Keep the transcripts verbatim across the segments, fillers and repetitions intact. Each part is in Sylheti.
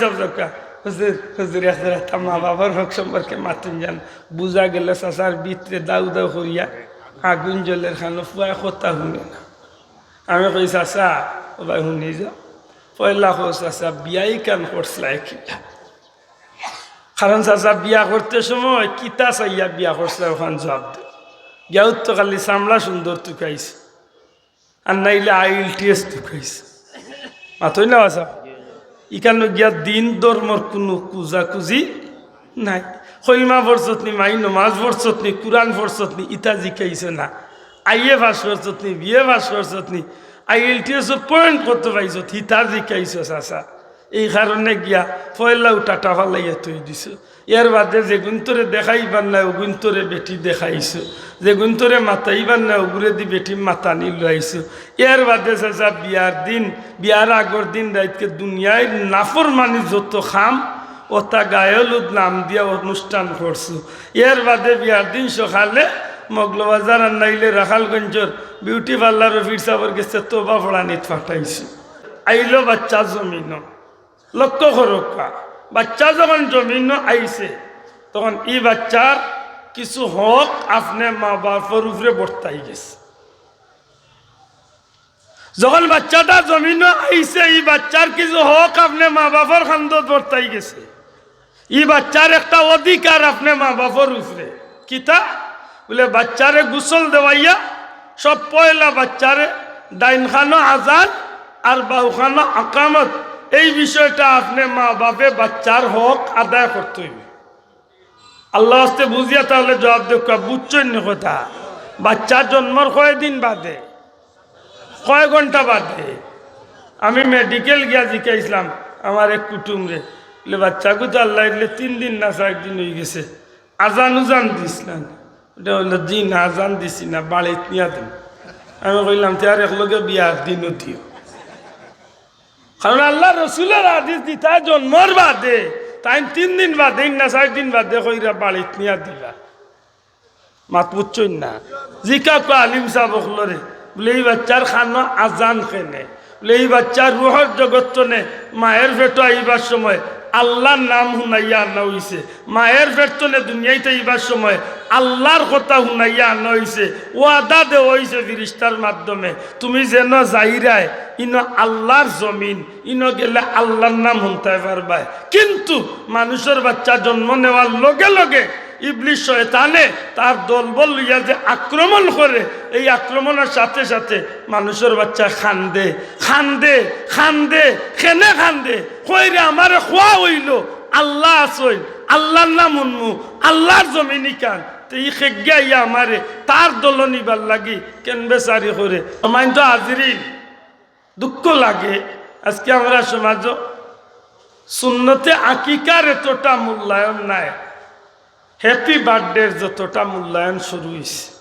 সাব যাউক্কা, হুজুর, হুজুর, এক জেরা তা মা বাবার হক সম্পর্কে মাতুন যান। বুঝা গেল চাচার ভিতরে দাউ দাউ করিয়া আগুন জ্বলের, খানো ফুয়ায় কথা হুনে না। আমি কই, "চাচা, ও ভাই, হুনি যাও, পয়লা কও চাচা, বিয়া ইখান করছলায় কিলা?" কারণ চাচা বিয়া করতে সময় কিতা চাইয়া বিয়া করছলায়, অখান জুয়াব দেও। গিয়া উত্তর খালি চামড়া সুন্দর তুকাইছে, আর নাইলে আইএলটিএস তুকাইছে। মাতইন না চাচা? ইখানো গিয়া দিন ধর্মর কুনু কুজাকুজি নাই। কলমা পড়ছত নি, মাই নমাজ পড়ছত নি, কুরআন পড়ছত নি, ইতা জিকাইছে না। আইএ পাস করছত নি, বিএ পাস করছত নি, আইএলটিএস পয়েন্ট কত পাইছত, হিতা জিকাইছে চাচা। এই কারণে গিয়া পয়লাউ টাটা ফালাইয়া থই দিছে। এর বাদে যেগুইন তোরে দেখাইবার নায়, অগুইন তোরে বেটি দেখাইছো। যেগুইন তোরে মাতাইবার নায়, অগুরেদি বেটি মাতানি লইছো। এর বাদে চাচা বিয়ার দিন, বিয়ার আগর দিন রাইতকে দুনিয়ার নাফরমানি যত কাম, অতা গায়ে হলুদ নাম দিয়া অনুষ্ঠান করছো। এর বাদে বিয়ার দিন সকালে মৌলভীবাজার আর নাইলে রাখালগঞ্জর বিউটি পার্লারো ফিরসাবর গেছে তওবা পড়ানিত পাঠাইছো। আইলো বাচ্চা জমিনো। লক্ষ্য করউক্কা, বাচ্চা যখন জমিনো আইছে, তখন ই বাচ্চার কিছু হক আপনে মা বাপর উপরে বর্তাই গেছে। যখন বাচ্চাটা জমিনো আইছে, ই বাচ্চার কিছু হক আপনে মা বাপর কান্দত বর্তাই গেছে। ই বাচ্চার একটা অধিকার আপনে মা বাপর উপরে। কিতা? বুলে, বাচ্চারে গোসল দেওয়াইয়া সব পয়লা বাচ্চারে ডাইন খানো আজান আর বাউ খানো আকামত, এই বিষয়টা আপনে মা বাপে বাচ্চার হক আদায় করতে অইবে। আল্লার ওয়াস্তে বুঝিয়া তাইলে জুয়াব দেউক্কা, বুঝছইন নি কথা? বাচ্চা জন্মর কয়দিন বাদে, কয় ঘন্টা বাদে? আমি মেডিকেল গিয়া জিকাইছলাম আমার এক কুটুমরে, বুলে, "বাচ্চাগু তো আল্লায় দিলে তিন দিন না চাইর দিন অইগেছে, আজান উজান দিছ না?" ওটা বুলে, "জি না, আজান দিছি না, বাড়িত নিয়া দিমু।" আমি কইলাম, "তে আর একলগে বিয়ার দিনও দিও।" কারণ আল্লার রসুলর হাদিস দি, তাই জন্মর বাদে, তাইন তিন দিন বাদে, ইন্না চাইর দিন বাদে কইরা বাড়িত নিয়া দিবা। মাত বুঝছইন না? জিকাউক্কা আলিম সাব অকলরে, বুলে, "ই বাচ্চার খানো আজান কেনে?" বুলে, "ই বাচ্চার রুহর জগত তনে মায়ের পেটো আইবার সময় আল্লার নাম হুনাইয়া আনা অইছে, মায়ের পেট তনে দুনিয়াইত আইবার সময় আল্লার কথা হুনাইয়া আনা অইছে, ওয়াদা দেওয়া অইছে ফিরিস্তার মাধ্যমে, তুমি যেন যাইরায়, ইনো আল্লার জমিন, ইনো গেলে আল্লার নাম হুনতায় পারবায়।" কিন্তু মানুষর বাচ্চা জন্ম নেওয়ার লগে লগে ইবলিস শয়তানে তার দলবল লইয়া যে আক্রমণ করে, এই আক্রমণর সাথে সাথে মানুষর বাচ্চা কান্দে, কান্দে, কান্দে, কেনে কান্দে, কয়, "রে, আমারে কওয়া অইলো, আল্লা আছইন, আল্লার নাম হুনমু, আল্লার জমিন ইখান।" তে ই খেগিয়া আইয়া আমারে তার দলো নিবার লাগি কেন বেচারি করে। সম্মানিত হাজিরিন, দুঃখ লাগে, আজকে আমরার সমাজো সুন্নতে আকিকার এতটা মূল্যায়ন নাই, হ্যাপি বার্থডের যতটা মূল্যায়ন শুরু অইছে।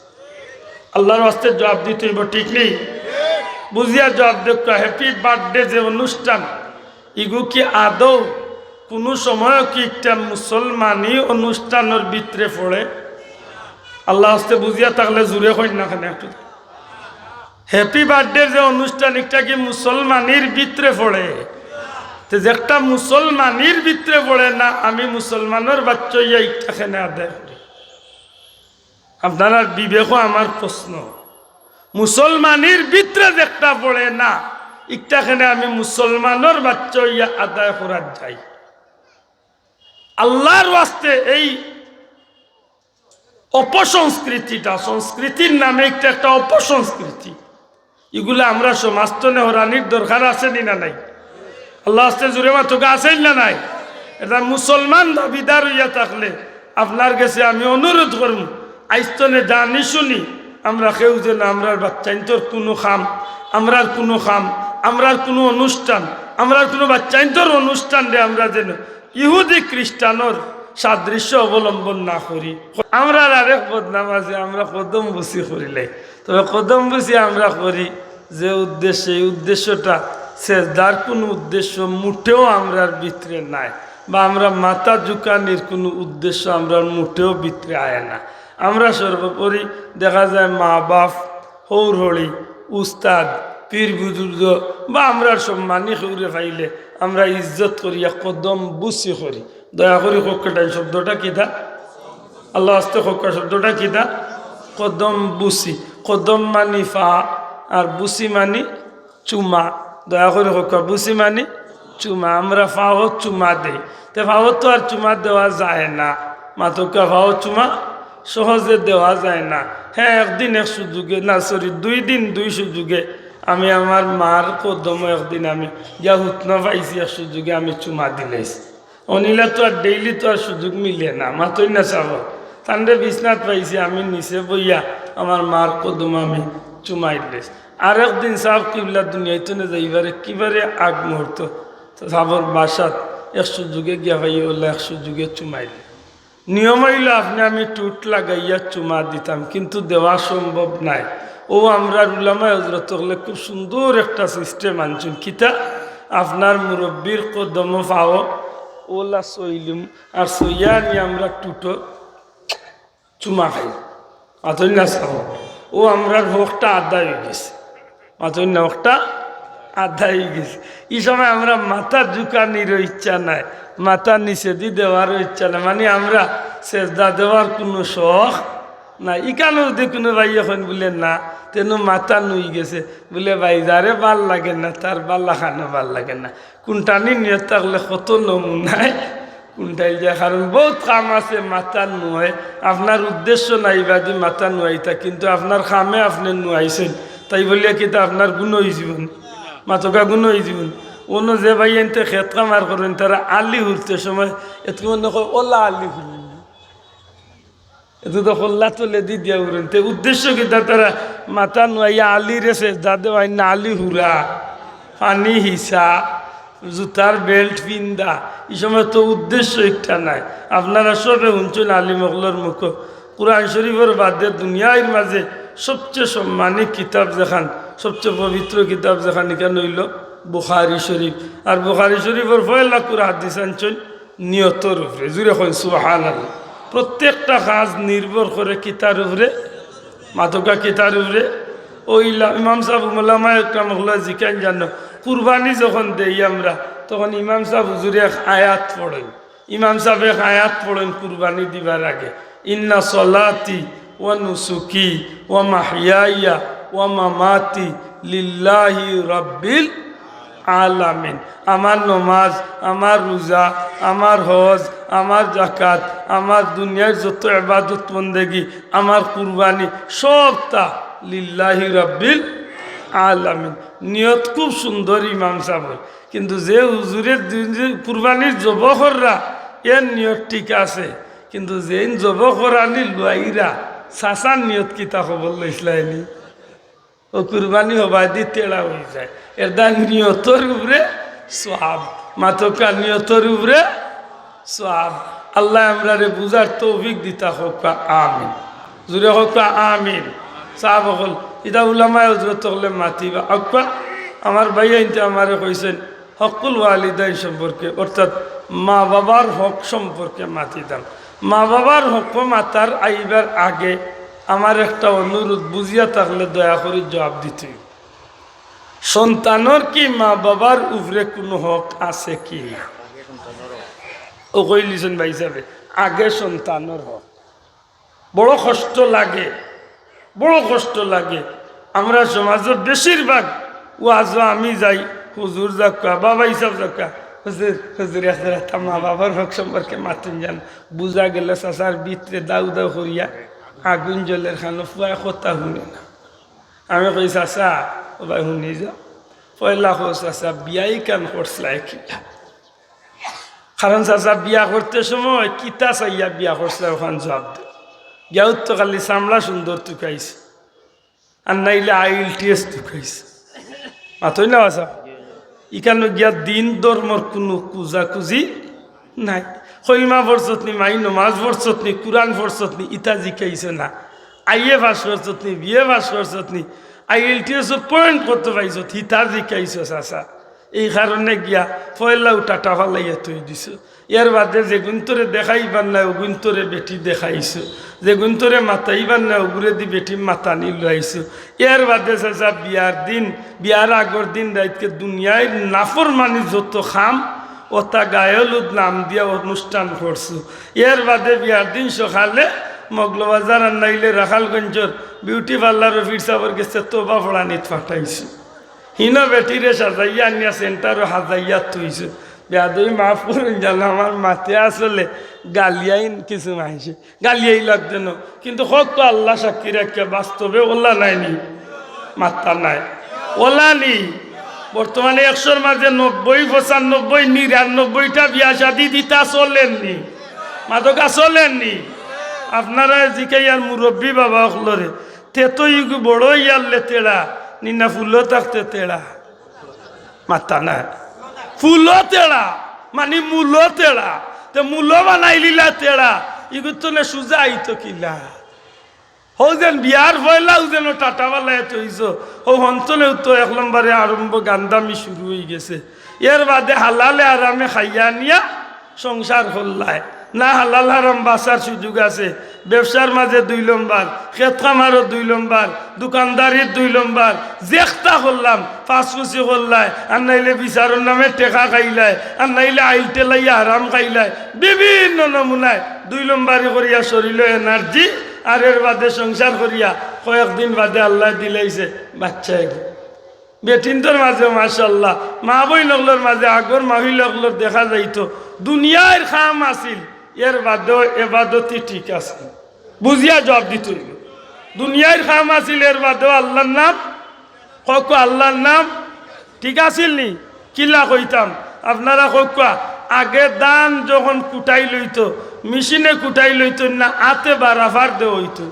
আল্লার ওয়াস্তে জুয়াব দিতে অইবো, ঠিক নি? বুঝিয়া জুয়াব দেউক্কা, হ্যাপি বার্থডে যে অনুষ্ঠান, ইগু কি আদৌ কুনু সময়ও কি একটা মুসলমানি অনুষ্ঠানর ভিতরে পড়ে? আল্লার ওয়াস্তে বুঝিয়া থাকলে জুরে কইন না কেনে একটু। হ্যাপি বার্থডে যে অনুষ্ঠান, ইটা কি মুসলমানির ভিতরে পড়ে? তে যেটা মুসলমানির ভিতরে পড়ে না, আমি মুসলমানর বাচ্চা অইয়া ইটা কেনে আদায় করি? আপনারার বিবেকো আমার প্রশ্ন, মুসলমানির ভিতরে যেটা পড়ে না, ইটা কেনে আমি মুসলমানর বাচ্চা অইয়া আদায় করার যাই? আল্লার ওয়াস্তে এই অপসংস্কৃতিটা, সংস্কৃতির নামে একটা, একটা অপসংস্কৃতি, ইগুলা আমরা সমাজ তনে হরানির দরকার আছে নি না নাই? আল্লার ওয়াস্তে জুরে মাতউক্কা, আছে নি না নাই? এটা মুসলমান দাবিদার অইয়া থাকলে আপনার গেছে আমি অনুরোধ করমু, আইজ তনে জানি শুনি আমরা কেউ যেন আমরার বাচ্চাইন্তর কুনু কাম, আমরার কুনু কাম, আমরার কুনু অনুষ্ঠান, আমরার কুনু বাচ্চাইন্তর অনুষ্ঠানরে আমরা যেন ইহুদি খ্রিস্টানর সাদৃশ্য অবলম্বন না করি। আমরার আরেক বদনাম আছে, আমরা কদম বুসি করিলাই। তবে কদম বুসি আমরা করি যে উদ্দেশ্যে, এই উদ্দেশ্যটা সেজদার কুনু উদ্দেশ্য মুটেও আমরার ভিতরে নাই, বা আমরা মাথা ঝুকানির কুনু উদ্দেশ্য আমরার মুটেও ভিতরে আয় না। আমরা সর্বোপরি দেখা যায় মা বাপ, হউর হড়ি, উস্তাদ, পীর বুজুর্গ বা আমরার সম্মানী কেউরে পাইলে আমরা ইজ্জত করিয়া কদম বুসি করি। দয়া করি কউক্কা টাইন শব্দটা কিতা? আল্লার ওয়াস্তে কউক্কা শব্দটা কিতা? কদম বুসি। কদম মানি পা, আর বুসি মানি চুমা। দয়া করি কউক্কা, বুসি মানি চুমা। আমরা পাও চুমা দেই, তে পাও তো আর চুমা দেওয়া যায় না। মাতউক্কা, পাও চুমা সহজে দেওয়া যায় না। হ্যাঁ, একদিন এক সুযোগে, না, সরি, দুই দিন দুই সুযোগে আমি আমার মার কদমো একদিন আমি গিয়া হুতনা পাইছি, এক সুযোগে আমি চুমা দিলাইছি। অনিলা তো আর ডেইলি তো আর সুযোগ মিলে না, মাতইন না সাব। তানরে বিছনাত পাইছি, আমি নিচে বইয়া আমার মার কদমো আমি চুমা দিলাইছি। আরেকদিন সাব কিবলা দুনিয়াইত নে যাইবার একেবারে আগ মুহূর্ত, সাবর বাসাত এক সুযোগে গিয়া পাই, অলা এক সুযোগে চুমা দিলাইছি। নিয়ম অইলো আপনে আমি টুট লাগাইয়া চুমা দিতাম, কিন্তু দেওয়া সম্ভব নায়। অউ আমরার উলামায়ে হজরত অকলে খুব সুন্দর একটা system আনছইন। কিতা? আপনার মুরব্বির কদমো পাও অলা ছইলিমু, আর ছইয়া আনি আমরা টুটো চুমা খাই। মাতইন না সাব, অউ আমরার হকটা আদায় অইগেছে। মাতইন না, হকটা আদায় অইগেছে। ই সময় আমরা মাথা ঝুকানিরও ইচ্ছা নাই, মাথা নিচেদি দেওয়ারও ইচ্ছা নাই। মানি আমরা সেজদা দেওয়ার কুনু শখ নাই। ইখানো যুদি কুনু ভাইয়ে কইন বুলে না, তেনো মাথা নুইগেছে, বুলে ভাই যারে ভালা লাগে না, তার ভালা খানো ভালা লাগে না। কুন্টানি নিয়ত থাকলে কত নমুনায় কুন্টাইল যায়, কারণ বউত কাম আছে মাথা নুয়ায়। আপনার উদ্দেশ্য নাই বাদে মাথা নুয়াইতা, কিন্তু আপনার কামে আপনে নুয়াইছইন, তাই বুলিয়া কিতা আপনার গুনা অইযিবো নি? মাতউক্কা, গুনা অইযিবো নি? অনো যে ভাইয়াইন্তে খেত কামার করইন, তারা আলি হুরতে সময় এতকি মনে কয় অলা আলি হুরইন। এতো তো কল্লা তলেদি দিয়া উড়ইন। তে উদ্দেশ্য কিতা? তারা মাথা নুয়াইয়া আলিরে সেজদা দেওয়াইন না, আলি হুরা, পানি হিসা, জুতার বেল্ট পিন্দা, ই সময় তো উদ্দেশ্য একটা নাই। আপনারা সবে হুনছইন আলিম অকলর মুখো, কুরআন শরীফর বাদে দুনিয়ার মাঝে সবচেয়ে সম্মানী কিতাব যেখান, সবচেয়ে পবিত্র কিতাব যেখান, ইখান অইলো বুখারী শরীফ। আর বুখারী শরীফর পয়লা কুরআন হাদিস আনছইন নিয়তর উপরে। জুরে কইন সুবহানাল্লাহ। প্রত্যেকটা কাজ নির্ভর করে কিতার উপরে? মাতউক্কা, কিতার উপরে? অউ ইলা-, ইমাম সাব, উলামায়ে কেরাম অকলে জিকাইন জানো, কুরবানি যখন দেই আমরা, তখন ইমাম সাব হুজুরে এক আয়াত পড়ইন। ইমাম সাবে এক আয়াত পড়ইন কুরবানি দিবার আগে, "ইন্না সলাতি ওয়া নুসুকি ওয়া মাহইয়ায়া ওয়া মামাতি লিল্লাহি রাব্বিল আলামিন।" আমার নমাজ, আমার রোজা, আমার হজ, আমার যাকাত, আমার দুনিয়ার যত ইবাদত বন্দেগি, আমার কুরবানি, সবতা লিল্লাহি রাব্বিল আলামিন। নিয়ত খুব সুন্দর ইমাম সাবর। কিন্তু যে হুজুরে দিন যে কুরবানির জব কররা, এর নিয়ত ঠিক আছে, কিন্তু যেইন জব করানি লইরা, চাচার নিয়ত কিতা খবর লইছলায়নি? অউ কুরবানি হবায়দি তেড়া অইযায়। এরদায় নিয়তর উপরে সওয়াব, মাতউক্কা, নিয়তর উপরে সওয়াব। আল্লায় আমরারে বুঝার তৌফিক দিতা কউক্কা, আমিন। জুরে কউক্কা, আমিন। সাব অকল, ইতা উলামায়ে হজরত অকলে মাতিবা। আউক্কা, আমার ভাইয়াইন্তে আমারে কইছইন, হক্কুল ওয়ালিদাইন সম্পর্কে, অর্থাৎ মা বাবার হক সম্পর্কে মাতিতাম। মা বাবার হক মাতার আইবার আগে আমার একটা অনুরোধ, বুঝিয়া থাকলে দয়া করি জবাব দিতে অইবো। সন্তানর কি মা বাবার উপরে কুনু হক আছে কি না? অউ কইলিছইন ভাইসাবে, আগে সন্তানর হক। বড় কষ্ট লাগে, বড় কষ্ট লাগে। আমরা সমাজর বেশিরভাগ ওয়াজো আমি যাই, হুজুর যাউক্কা, বাবা ইসাব যাউক্কা, "হুজুর, হুজুর, এক জেরা তা মা বাবার হক সম্পর্কে মাতইন যান।" বুঝা গেলে চাচার ভিতরে দাউ দাউ করিয়া আগুন জ্বলের, কানো ফুয়ায় কথা হুনে না। আমি কই, "চাচা, ও ভাই হুনি যাও, পয়লা কও চাচা, বিয়া ইখান করছলায় কিলা?" কারণ চাচা বিয়া করতে সময় কিতা চাইয়া বিয়া করছলায়, অখান জবাব দেও। গিয়াউ তো খালি চামড়া সুন্দর তুকাইছে, আর নাইলে আইএলটিএস তুকাইছে। মাতইন না বা চাচা? ইখানো গিয়া দিন ধর্মর কুনু কুজাকুজি নাই। কলমা পড়ছত নি, মাই নমাজ পড়ছত নি, কুরআন পড়ছত নি, ইতা জিকাইছে না। আইএ পাস করছত নি, বিএ পাস করছত নি, আইএলটিএসো পয়েন্ট কত পাইছত, হিতা জিকাইছো চাচা। এই কারণে গিয়া পয়লাউ টাটা ফালাইয়া থই দিছো। এর বাদে যেগুইন তোরে দেখাইবার নায়, ওগুইন তোরে বেটি দেখাইছো। যেগুইন তোরে মাতাইবার নায়, ওগুরেদি বেটি মাতানি লইছো। এর বাদে চাচা বিয়ার দিন, বিয়ার আগর দিন রাইতকে দুনিয়ার নাফরমানি যত কাম, ওটা গায়ে হলুদ নাম দিয়া অনুষ্ঠান করছো। এর বাদে বিয়ার দিন সকালে মগলবাজার আর নাইলে রাখালগঞ্জর বিউটি পার্লারর পীর সাবর গেছে তোবা পড়ানিত পাঠাইছো। হিনো বেটিরে সাজাইয়া আনিয়া সেন্টারো হাজাইয়া থইছো। বেয়াদবি মাফ করুন জানো, আমার মাতে আসলে গালিয়াইন কিছু মাইছে। গালিয়াই লাগতো না। কিন্তু হক তো আল্লাহ সাক্ষী রাখিয়া বাস্তবে ওলা নাইনি, মাত্তা নাই, ওলা নি। বর্তমানে একশোর মাঝে নব্বই, পঁচানব্বই, নিরানব্বইটা বিয়া শাদি দিতা চলেননি। মাদকা চলেননি। আপনারা জিকাইয়ার মুরব্বী বাবা অকলরে, তে তো ইগু বড় ইয়ারলে তেড়া, নিনা ফুলো থাকতে তেড়া। মাত্তা নাই। ফুলো তেড়া, মানে মূলো তেড়া। তে মূলো বানাইলিলা তেড়া, ইগু তো নে সুজা আইতো কিলা? হৌ যেন বিয়ার পয়লাউ যেন টাটা বালায় থইছো, হৌ হন্তনেউ তো এক নম্বরে আরম্ভ গান্দামি শুরু অই গেছে। এর বাদে হালালে আরামে খাইয়া নিয়া সংসার করলায়। না হালাল হারাম বাঁচার সুযোগ আছে। ব্যবসার মাঝে দুই লম্বার, খেত খামারও দুই লম্বার, দোকানদারির দুই লম্বার, যেখতা করলাম, ফাঁসফুসি করলায়, আর নাইলে বিচারর নামে টেকা খাইলায়, আর নাইলে আইল টেলাইয়া হারাম খাইলায়, বিভিন্ন নমুনায় দুই লম্বারি করিয়া শরীলো এনার্জি, আর এর বাদে সংসার করিয়া কয়েকদিন বাদে আল্লায় দিলাইছে বাচ্চা এগু। বেটিন্তর মাঝে মাশাআল্লাহ, মা বইন অকলর মাঝে আগর মাহিলা অকলর দেখা যাইতো, দুনিয়ার কাম আছিল, এর বাদেও এবাদতি ঠিক আছে। বুঝিয়া জবাব দিত অইবো। দুনিয়ার কাম আছিল, এর বাদেও আল্লাহর নাম, কউক্কা আল্লাহর নাম ঠিক আছিল নি? কিলা কইতাম, আপনারা কউক্কা, আগে ধান যখন কুটাই লইতো, মেশিনে কুটাই লইতো না, আতে বারাফার দেওয়া অইতো।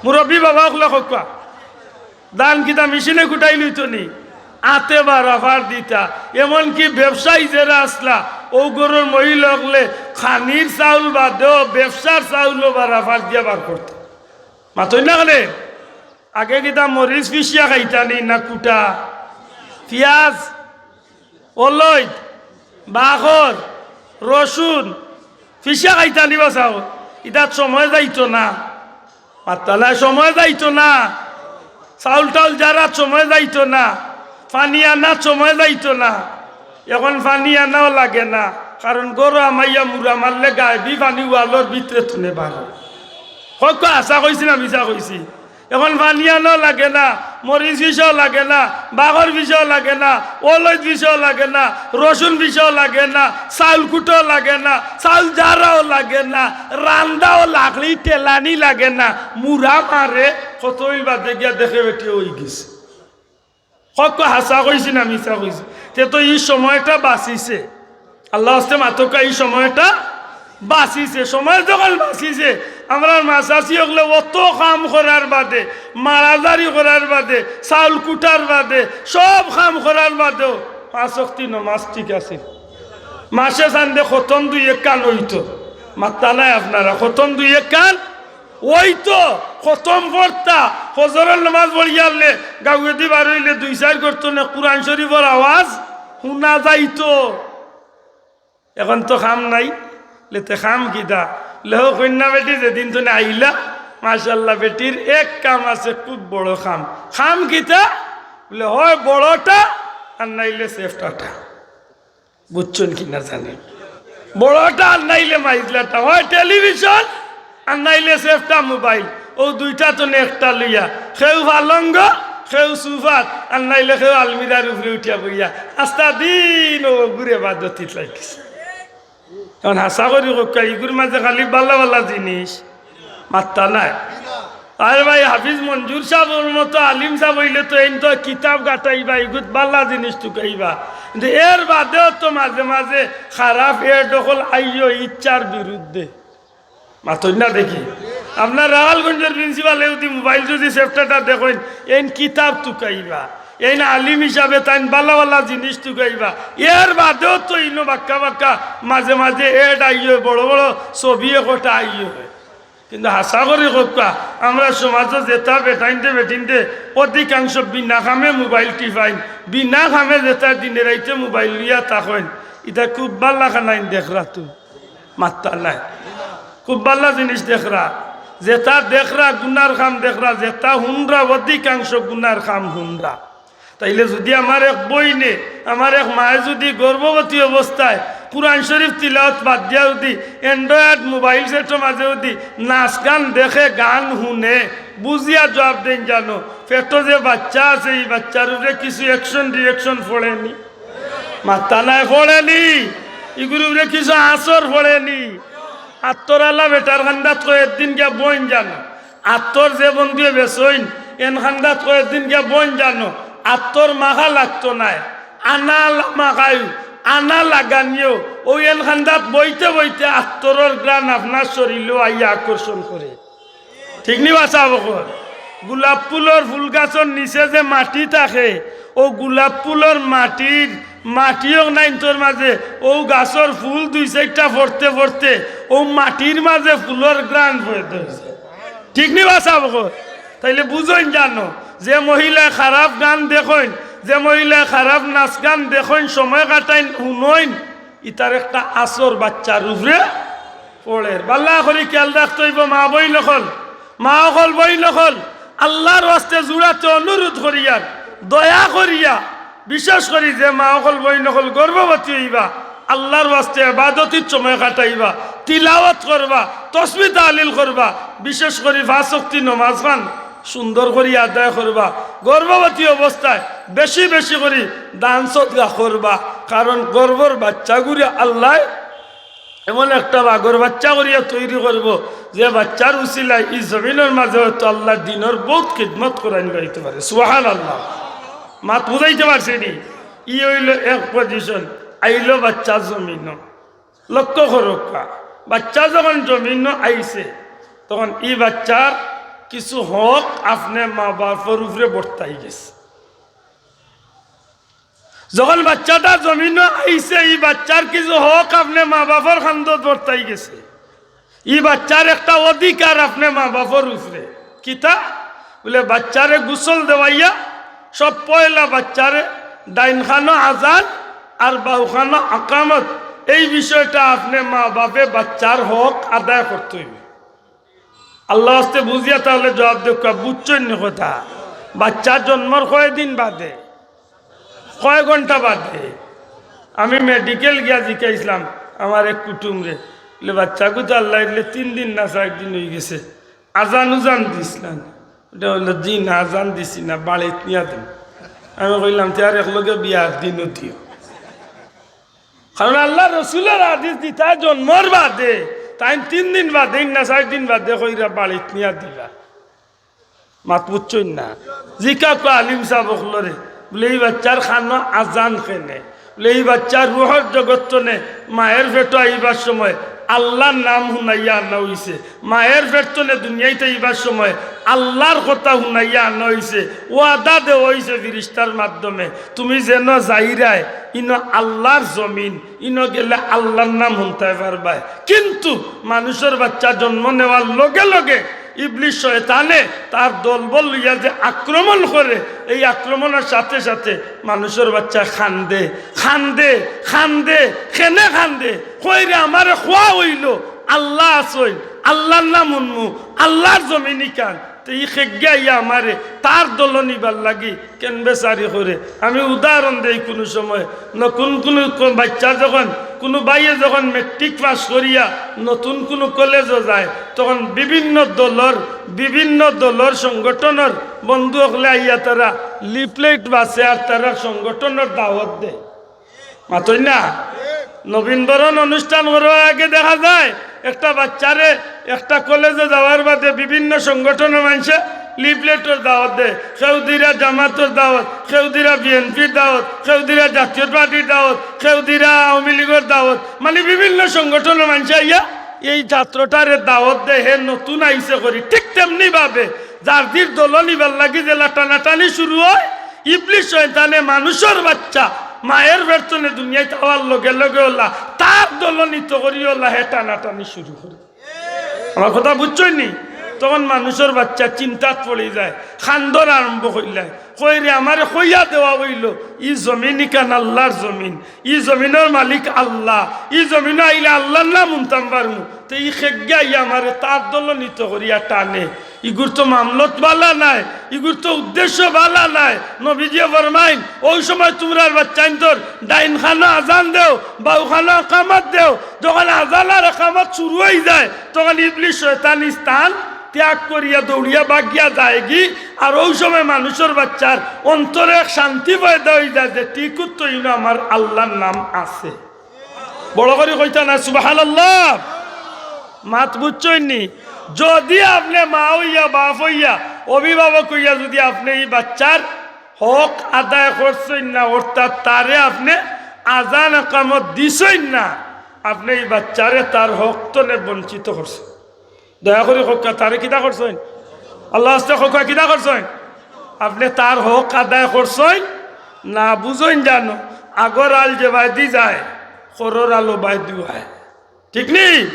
মুরব্বী বাবা অকলে কউক্কা, ধান কিতা মেশিনে কুটাই লইতো নি? আতে বারাফার দিতা। এমনকি ব্যবসায়ী যেরা আছলা, অউ ঘরর মহিলা অকলে খানির চাউল বাদেও ব্যবসার চাউলও বারাফার দিয়া বার করতা। মাতইন না কেনে? আগে কিতা মরিচ পিষিয়া খাইতা নি না কুটা? পিয়াজ, অলইদ, বাখর, রসুন, পিষিয়া খাইতা নি বা চাউল? ইতাত সময় যাইতো না। মাত্তা নাই, সময় যাইতো না। চাউল টাউল জারাত সময় যাইতো না। পানি আনাত সময় যাইতো না। এখন পানি আনাও লাগে না, কারণ ঘরো হামাইয়া মুড়া মারলে গায়েবি পানি ওয়ালর ভিতরে থনে বারয়। কউক্কা, হাছা কইছি না মিছা কইছি? এখন পানি আনাও লাগে না, মরিচ পিষাও লাগে না, বাখর পিষাও লাগে না, অলইদ পিষাও লাগে না, রসুন পিষাও লাগে না, চাউল কুটাও লাগে না, চাউল জারাও লাগে না, রান্দাও লাগলি টেলানি লাগে না, মুড়া মারে, কত অইল বাদে গিয়া দেখে বেটি অই গেছে। কউক্কা, হাছা কইছি না মিছা কইছি? তে তো ই সময়টা বাঁচিছে। আল্লার ওয়াস্তে মাতউক্কা, ই সময়টা বাঁচিছে। সময় যখন বাঁচিছে, আমরার মা চাচি অকলে অত কাম করার বাদে, মারাজারি করার বাদে, চাউল কুটার বাদে, সব কাম করার বাদেও পাঁচ ওয়াক্তি নমাজ ঠিক আছে। মাসে চান্দে খতম দুই একখান অইতো। মাত্তা নাই আপনারা, খতম দুই একখান অইতো, খতম পড়তা, ফজরর নমাজ পড়িয়ারলে, গাউয়েদি বার অইলে দুই চাইর ঘর থনে কুরআন শরীফর আওয়াজ হুনা যাইতো। এখন তো কাম নাই, লেতে কাম কিতা? লেহ কইন্যা বেটি যেদিন থনে আইলা, মাশাআল্লাহ, বেটির এক কাম আছে, খুব বড় কাম। কাম কিতা? বলে, হয় বড়টা, আর নাইলে সেফটাটা। বুঝছইন কি না জানি, বড়টা আর নাইলে মাইজলাটা, হয় টেলিভিশন আর নাইলে সেফটা মোবাইল। অউ দুইটা থনে একটা লইয়া কেউ পালঙ্গ, কেউ সুফাত, আর নাইলে কেউ আলমিরার উপরে উঠিয়া বইয়া আস্তা দিন অউ ঘুরে বাদতিত লাগিছে। এখন হাছা করি কউক্কা, ইগুর মাঝে খালি বালা বালা জিনিস, মাত্তা নাই। আরে ভাই, হাফিজ মঞ্জুর সাবর মতো আলিম সাব অইলে তো এইন তো কিতাব গাটাইবা, ইগুত বালা জিনিস তুকাইবা। কিন্তু এর বাদেও তো মাঝে মাঝে খারাপ এর দখল আইও ইচ্ছার বিরুদ্ধে। মাতইন না দেখি। আপনার রাখালগঞ্জর প্রিন্সিপালে যদি মোবাইল যদি সেফটাটা দেখইন, এইন কিতাব তুকাইবা, এইন আলিম হিসাবে তাইন বালা বালা জিনিস তুকাইবা। এর বাদেও তো ইনো বাক্কা বাক্কা মাঝে মাঝে এড আইও, বড় বড় ছবি একটা আইও। কিন্তু হাছা করি কউক্কা, আমরার সমাজো যেতা বেটাইন্তে বেটিন্তে অধিকাংশ বিনা কামে মোবাইল টিপাইন, বিনা কামে যেতা দিনে রাইতে মোবাইল লইয়া থাকইন, ইতা খুব ভালা খানাইন দেখরা তো, মাত্তা নাই। খুব ভালা জিনিস দেখরা, যেতা দেখরা গুনার কাম দেখরা, যেতা হুনরা অধিকাংশ গুনার কাম হুনরা। তাইলে যুদি আমার এক বইনে, আমার এক মায়ে যুদি গর্ভবতী অবস্থায় কুরআন শরীফ তিলাওয়াত বাদ দিয়া যুদি Android মোবাইল সেটর মাঝে যুদি নাচ গান দেখে, গান হুনে, বুঝিয়া জুয়াব দেইন জানো, পেটো যে বাইচ্চা আছে, ই বাইচ্চার উপরে কিছু action reaction পড়েনি? মাত্তা নাই, পড়েনি? ইগুর উপরে কিছু আসর পড়েনি? আত্তর আলা বেটার কান্দাত কয় একদিন গিয়া বইন জানো। আত্তর যে বন্ধুয়ে বেচইন, এন কান্দাত কয় একদিন গিয়া বইন জানো। আত্তর মাখা লাগতো নায়, আনা লা-, মাখাইও, আনা লাগানিও, অউ এন কান্দাত বইতে বইতে আত্তরর ঘ্রাণ আপনার শরীলো আইয়া আকর্ষণ করে। ঠিক নি বা ছাব অকল? গোলাপ ফুলর ফুল গাছর নিচে যে মাটি থাকে, অউ গোলাপ ফুলর মাটির, মাটি অকনাইন্তর মাঝে অউ গাছর ফুল দুই চাইরটা পড়তে পড়তে অউ মাটির মাঝে ফুলর ঘ্রাণ পয়দা অইছে। ঠিক নি বা ছাব অকল? তাইলে বুঝইন জানো, যে মহিলায় খারাপ গান দেখইন, যে মহিলায় খারাপ নাচ গান দেখইন, সময় কাটাইন, হুনইন, ইতার একটা আসর বাইচ্চার উপরে পড়ের। ভালা করি খেয়াল রাখতে অইবো, মা বইন অকল, মা অকল, বইন অকল, আল্লার ওয়াস্তে জুড়াতে অনুরোধ করিয়ার, দয়া করিয়া, বিশেষ করি যে মা অকল, বইন অকল গর্ভবতী অইবা, আল্লার ওয়াস্তে ইবাদতির সময় কাটাইবা, তিলাওয়াত করবা, তসবি তাহলিল করবা, বিশেষ করি পাঁচ ওয়াক্তি নমাজ খান সুন্দর করি আদায় করবা। গর্ভবতী অবস্থায় বেশি বেশি করি দান সদকা করবা, কারণ গর্ভর বাইচ্চাগুরে আল্লায় এমন একটা বাঘর বাইচ্চা করিয়া তৈরি করবো, যে বাইচ্চার উসিলায় ই জমিনর মাঝে হয়তো আল্লার দিনর বউত খিদমত করাইন যাইতে পারে। সুবহানাল্লাহ। মাত বুঝাইতে পারছি নি? ই অইলো এক position, আইলো বাইচ্চা জমিনো। লক্ষ্য করউক্কা, বাইচ্চা যখন জমিনো আইছে, তখন ই বাইচ্চার কিছু হক আপনে মা বাপর উপরে বর্তাই গেছে। যখন বাইচ্চাটা জমিনো আইছে, ই বাইচ্চার কিছু হক আপনে মা বাপর কান্দত বর্তাই গেছে। ই বাইচ্চার একটা অধিকার আপনে মা বাপর উপরে। কিতা? বুলে, বাইচ্চারে গোসল দেওয়াইয়া সব পয়লা বাইচ্চারে ডাইন কানো আজান আর বাউ কানো আকামত, এই বিষয়টা আপনে মা বাপে বাইচ্চার হক আদায় করতে অইবো। আল্লার ওয়াস্তে বুঝিয়া তাইলে জুয়াব দেউক্কা, বুঝছইন নি কথা? বাইচ্চা জন্মর কয়দিন বাদে, কয় ঘন্টা বাদে? আমি মেডিকেল গিয়া জিকাইছলাম আমার এক কুটুমরে, বুলে, "বাইচ্চাগু তো আল্লায় দিলে তিন দিন না চাইর দিন অইগেছে, আজান উজান দিছ না?" ইটা কইলো, "জি না, আজান দিছি না, বাড়িত নিয়া দিমু।" আমি কইলাম, "তে আর একলগে বিয়ার দিনও দিও।" কারণ আল্লার রসুলর হাদিস দিতা জন্মর বাদে, তাইন তিন দিন বাদে, না চাইর দিন বাদে কইরা বাড়িত নিয়া দিবা। মাত বুঝছইন না? জিকাউক্কা আলিম সাব অকলরে, বুলে, "ই বাইচ্চার কানো আজান কেনে?" বুলে, "ই বাইচ্চার রুহর জগত তনে মায়ের পেটো আইবার সময় আল্লার নাম হুনাইয়া আনা অইছে।" মায়ের পেট তনে দুনিয়াইত আইবার সময় আল্লার কথা হুনাইয়া আনা অইছে, ওয়াদা দেওয়া অইছে ফিরিস্তার মাধ্যমে, "তুমি যেন যাইরায়, ইনো আল্লার জমিন, ইনো গেলে আল্লার নাম হুনতায় পারবায়।" কিন্তু মানুষর বাইচ্চা জন্ম নেওয়ার লগে লগে ইবলিস শয়তানে তার দলবল লইয়া যে আক্রমণ করে, এই আক্রমণর সাথে সাথে মানুষর বাইচ্চা কান্দে, কান্দে, কান্দে, কেনে কান্দে, কইরে, "আমারে কওয়া অইলো, আল্লা আছইন, আল্লার নাম হুনমু, আল্লার জমিন ইখান।" তে ই খেগিয়া আইয়া আমারে তার দলো নিবার লাগি কেন বেচারি করে। আমি উদাহরণ দেই, কুনু সময় নতুন কুনু ক-, বাইচ্চা যখন, কুনু ভাইয়ে যখন মেট্রিক পাস করিয়া নতুন কুনু কলেজো যায়, তখন বিভিন্ন দলর, বিভিন্ন দলর সংগঠনর বন্ধু অকলে আইয়া তারা লিফলেট বাছে আর তারা সংগঠনর দাওয়াত দেয়। মাতইন না? নবীন বরণ অনুষ্ঠান করার আগে দেখা যায় একটা বাইচ্চারে, একটা কলেজো যাওয়ার বাদে বিভিন্ন সংগঠনর মানষে লিফলেটর দাওয়াত দেয়। কেউ দিরা জামাতর দাওয়াত, কেউ দিরা বিএনপির দাওয়াত, কেউ দিরা জাতীয় পার্টির দাওয়াত, কেউ দিরা আওয়ামী লীগর দাওয়াত। মানে বিভিন্ন সংগঠনর মানষে আইয়া এই ছাত্রটারে দাওয়াত দেয়, হে নতুন আইছে করি। ঠিক তেমনি ভাবে যার দির দলো নিবার লাগি যেলা টানাটানি শুরু হয়, ইবলিস শয়তানে মানুষর বাইচ্চা মায়ের পেট তনে দুনিয়াইত আওয়ার লগে লগে ওলা তার দলো নিতো করি ওলা হে টানাটানি শুরু করে। আমার কথা বুঝছইন নি? তখন মানুষর বাচ্চা চিন্তাত পড়ি যায়, কান্দন আরম্ভ করিলায়, কয়, "রে, আমারে কইয়া দেওয়া অইলো, ই জমিন ইখান আল্লার জমিন, ই জমিনর মালিক আল্লা, ই জমিনো আইলে আল্লার নাম হুনতাম পারমু, তে ই কেগিয়ে আইয়া আমারে তার দলনিত করিয়া টানে।" ইগুর তো মামলত বালা নায়, ইগুর তো উদ্দেশ্য বালা নায়। নবীজিয়ে ফরমাইন, "অউ সময় তুমরার বাচ্চাইন্তর ডাইন কানো আজান দেও, বাউ কানো একামত দেও।" যখন আজান আর একামত শুরু অইযায়, তখন ইবলিস শয়তানি স্থান ত্যাগ করিয়া দৌড়িয়া ভাগিয়া যায়গি। আর অউ সময় মানুষর বাচ্চার অন্তরে এক শান্তি পয়দা অইযায় যে, "ঠিকউ তো ইনো আমার আল্লার নাম আছে।" বড় করি কইতা না, সুবহানাল্লাহ। মাত বুঝছইন নি? যুদি আপনে মা অইয়া, বাপ অইয়া, অভিভাবক অইয়া যুদি আপনে ই বাচ্চার হক আদায় করছইন না, অর্থাৎ তারে আপনে আজান একামত দিছইন না, আপনে ই বাচ্চারে তার হক তনে বঞ্চিত করছইন। দয়া করি কউক্কা, তারে কিতা করছইন? আল্লার ওয়াস্তে কউক্কা, কিতা করছইন? আপনে তার হক আদায় করছইন না, বুঝইন জানো, আগর আল যেবায়দি যায়, খরর আল অবায়দি আয়। ঠিক নি?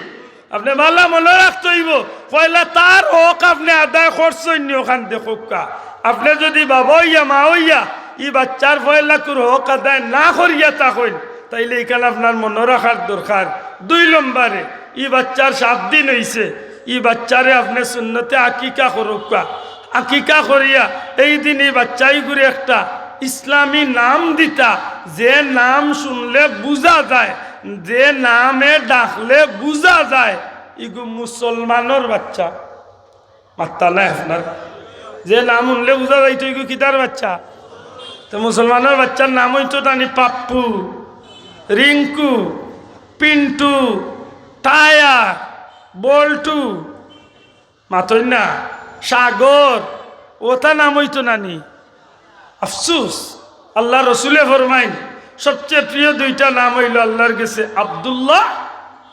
আপনে বালা মনো রাখতে অইবো, পয়লা তার হক আপনে আদায় করছইন নি, অখান দেখউক্কা। আপনে যুদি বাবা অইয়া, মা অইয়া, ই বাচ্চার পয়লাকুর হক আদায় না করিয়া থাকইন, তাইলে ইখান আপনার মনো রাখার দরকার। দুই নম্বরে, ই বাচ্চার সাত দিন অইছে, ই বাচ্চারে আপনে সুন্নতে আকিকা করউক্কা। আকিকা করিয়া এই দিন ই বাচ্চাইগুরে একটা ইসলামী নাম দিতা, যে নাম শুনলে বুঝা যায়, যে নামে ডাকলে বুঝা যায়, ইগু মুসলমানর বাচ্চা। মাত্তা নাই আপনার? যে নাম হুনলে বুঝা যাইতো ইগু কিতার বাচ্চা? তে মুসলমানর বাচ্চার নাম অইতো নানি পাপ্পু, রিঙ্কু, পিন্টু, টায়ার, বল্টু, মাতইন না, সাগর, অতা নাম অইতো নানি? আফসুস, আল্লার রসুলে ফরমাইন, সবচেয়ে প্রিয় দুইটা নাম অইলো আল্লার গেছে আব্দুল্লাহ,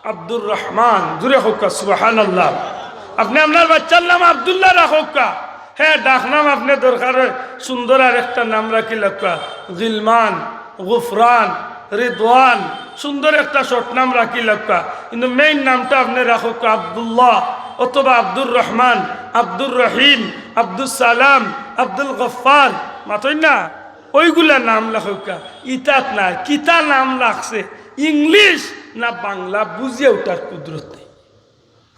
আব্দুর রহমান। জুরে কউক্কা, সুবহানাল্লাহ। আপনে আপনার বাচ্চার নাম আব্দুল্লাহ রাখউক্কা। হে, ডাকনাম আপনে দরকার অয় সুন্দর আরেকটা নাম রাখিলাউক্কা, গিলমান, গুফরান, রিদওয়ান, সুন্দর একটা শর্ট নাম রাখিলাউক্কা। কিন্তু মেইন নামটা আপনে রাখউক্কা আব্দুল্লাহ অথবা আব্দুর রহমান, আব্দুর রহিম, আব্দুস সালাম, আব্দুল গফফার, মাতইন না? অউগুলা নাম রাখউক্কা। ইতাত না, কিতা নাম রাখছে, ইংলিশ না বাংলা, বুঝিয়া উঠার কুদরত নাই।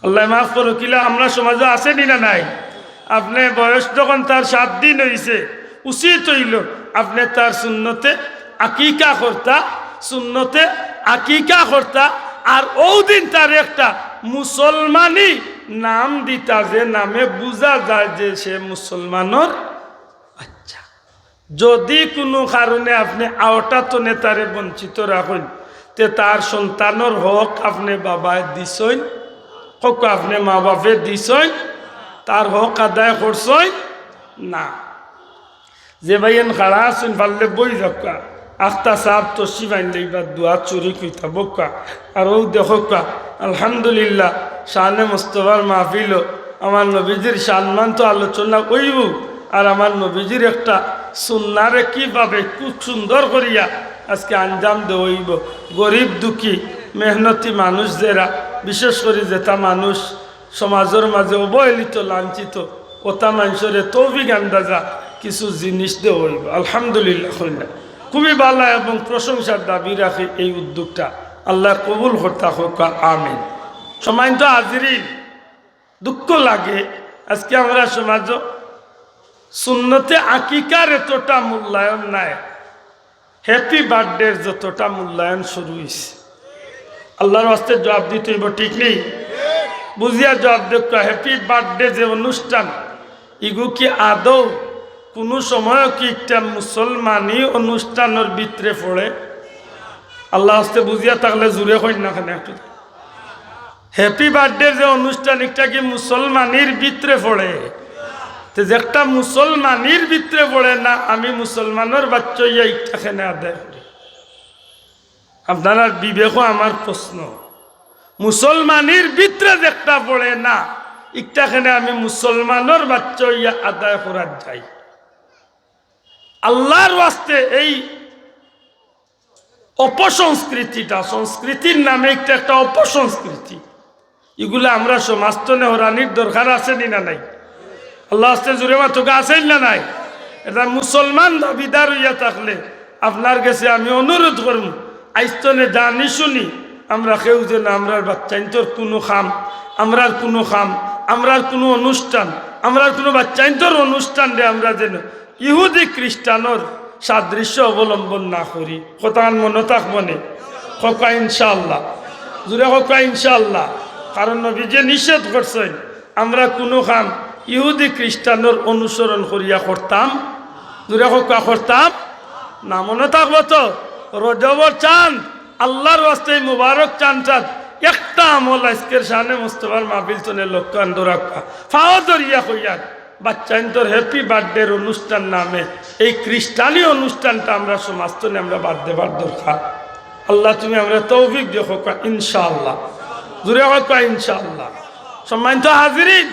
আল্লায় মাফ করউক, ইলা আমরার সমাজো আছে নি না নাই? আপনে বয়স যখন তার সাত দিন অইছে, উচিত অইলো আপনে তার সুন্নতে আকিকা করতা, সুন্নতে আকিকা করতা, আর অউ দিন তার একটা মুসলমানি নাম দিতা, যে নামে বুঝা যায় যে সে মুসলমানর বাচ্চা। যুদি কুনু কারণে আপনে আওটা তনে তারে বঞ্চিত রাখইন, তে তার সন্তানর হক আপনে বাবায় দিছইন, কউক্কা আপনে মা বাপে দিছইন, তার হক আদায় করছইন না। যে ভাইয়াইন খাড়া আছইন, পারলে বই যাউক্কা। আখতা সাব তশরিফ আনলে ইবার দোয়াত শরিক অইতা বউক্কা। আর অউ দেখউক্কা, আলহামদুলিল্লাহ, শানে মোস্তফার মাহফিলো আমার নবীজির শানমান তো আলোচনা অইবো, আর আমার নবীজির একটা সুন্নারে কিভাবে খুব সুন্দর করিয়া আজকে আঞ্জাম দেওয়া অইবো। গরিব দুঃখী মেহনতি মানুষ যেরা, বিশেষ করি যেতা মানুষ সমাজর মাঝে অবহেলিত, লাঞ্ছিত, অতা মানষরে তৌফিক আন্দাজা কিছু জিনিস দেওয়া অইবো। আলহামদুলিল্লাহ কইলা। খুবই ভালা এবং প্রশংসার দাবি রাখে এই উদ্যোগটা। আল্লায় কবুল করতা কউক্কা, আমিন। সম্মানিত হাজিরিন, দুঃখ লাগে আজকে আমরার সমাজো সুন্নতে আকিকার এতটা মূল্যায়ন নাই। হ্যাপি বার্থডের যতটা মূল্যায়ন শুরু অইছে। আল্লার ওয়াস্তে জুয়াব দিতে অইবো, ঠিক নি? বুঝিয়া জুয়াব দেউক্কা। হ্যাপি বার্থডে যে অনুষ্ঠান, ইগু কি আদৌ কুনু সময়ও কি একটা মুসলমানি অনুষ্ঠানর ভিতরে পড়ে? আল্লার ওয়াস্তে বুঝিয়া থাকলে জুরে কইন না কেনে একটু। হ্যাপি বার্থডের যে অনুষ্ঠান, ইটা কি মুসলমানির ভিতরে পড়ে? তে যেটা মুসলমানির ভিতরে পড়ে না, আমি মুসলমানর বাচ্চা অইয়া ইটা কেনে আদায় করি? আপনারার বিবেকো আমার প্রশ্ন, মুসলমানির ভিতরে যেটা পড়ে না, ইটা কেনে আমি মুসলমানর বাচ্চা অইয়া আদায় করাত যাই? আল্লার ওয়াস্তে এই অপসংস্কৃতিটা, সংস্কৃতির নামে একটা, একটা অপসংস্কৃতি। ইগুলা আমরা সমাজ তনে হরানির দরকার আছে নি না নাই? আল্লার ওয়াস্তে জুরে মাতউক্কা, আছে নি না নাই? এটা মুসলমান দাবিদার অইয়া থাকলে আপনার গেছে আমি অনুরোধ করমু, আইজ তনে জানি শুনি আমরা কেউ যেন আমরার বাচ্চাইন্তর কুনু কাম, আমরার কুনু কাম, আমরার কুনু অনুষ্ঠান, আমরার কুনু বাচ্চাইন্তর অনুষ্ঠানরে আমরা যেন ইহুদি খ্রিস্টানর সাদৃশ্য অবলম্বন না করি। কথাখান মনো থাকবো নে? কউক্কা ইনশাআল্লাহ। জুরে কউক্কা ইনশাআল্লাহ। কারণ নবীজিয়ে নিষেধ করছইন, আমরা কুনু কাম ইহুদি খ্রিস্টানর অনুসরণ করিয়া করতাম, জুরে কউক্কা, করতাম না। মনো থাকবো তো? রজবর চান্দ, আল্লার ওয়াস্তে ই মুবারক চান্দটাত একটা আমল আইজকের শানে মুস্তফার মাহফিল তনে লক্ষ্য আন ধরাউক্কা। ফাও ধরিয়া কইয়ার, বাচ্চাইন্তর happy birthday-র অনুষ্ঠান নামে এই খ্রিস্টানি অনুষ্ঠানটা আমরা সমাজ তনে আমরা বাদ দেবার দরকার। আল্লাহ তুমি আমরারে তৌফিক দিও, কউক্কা ইনশাআল্লাহ। জুরে কউক্কা ইনশাআল্লাহ। সম্মানিত হাজিরিন,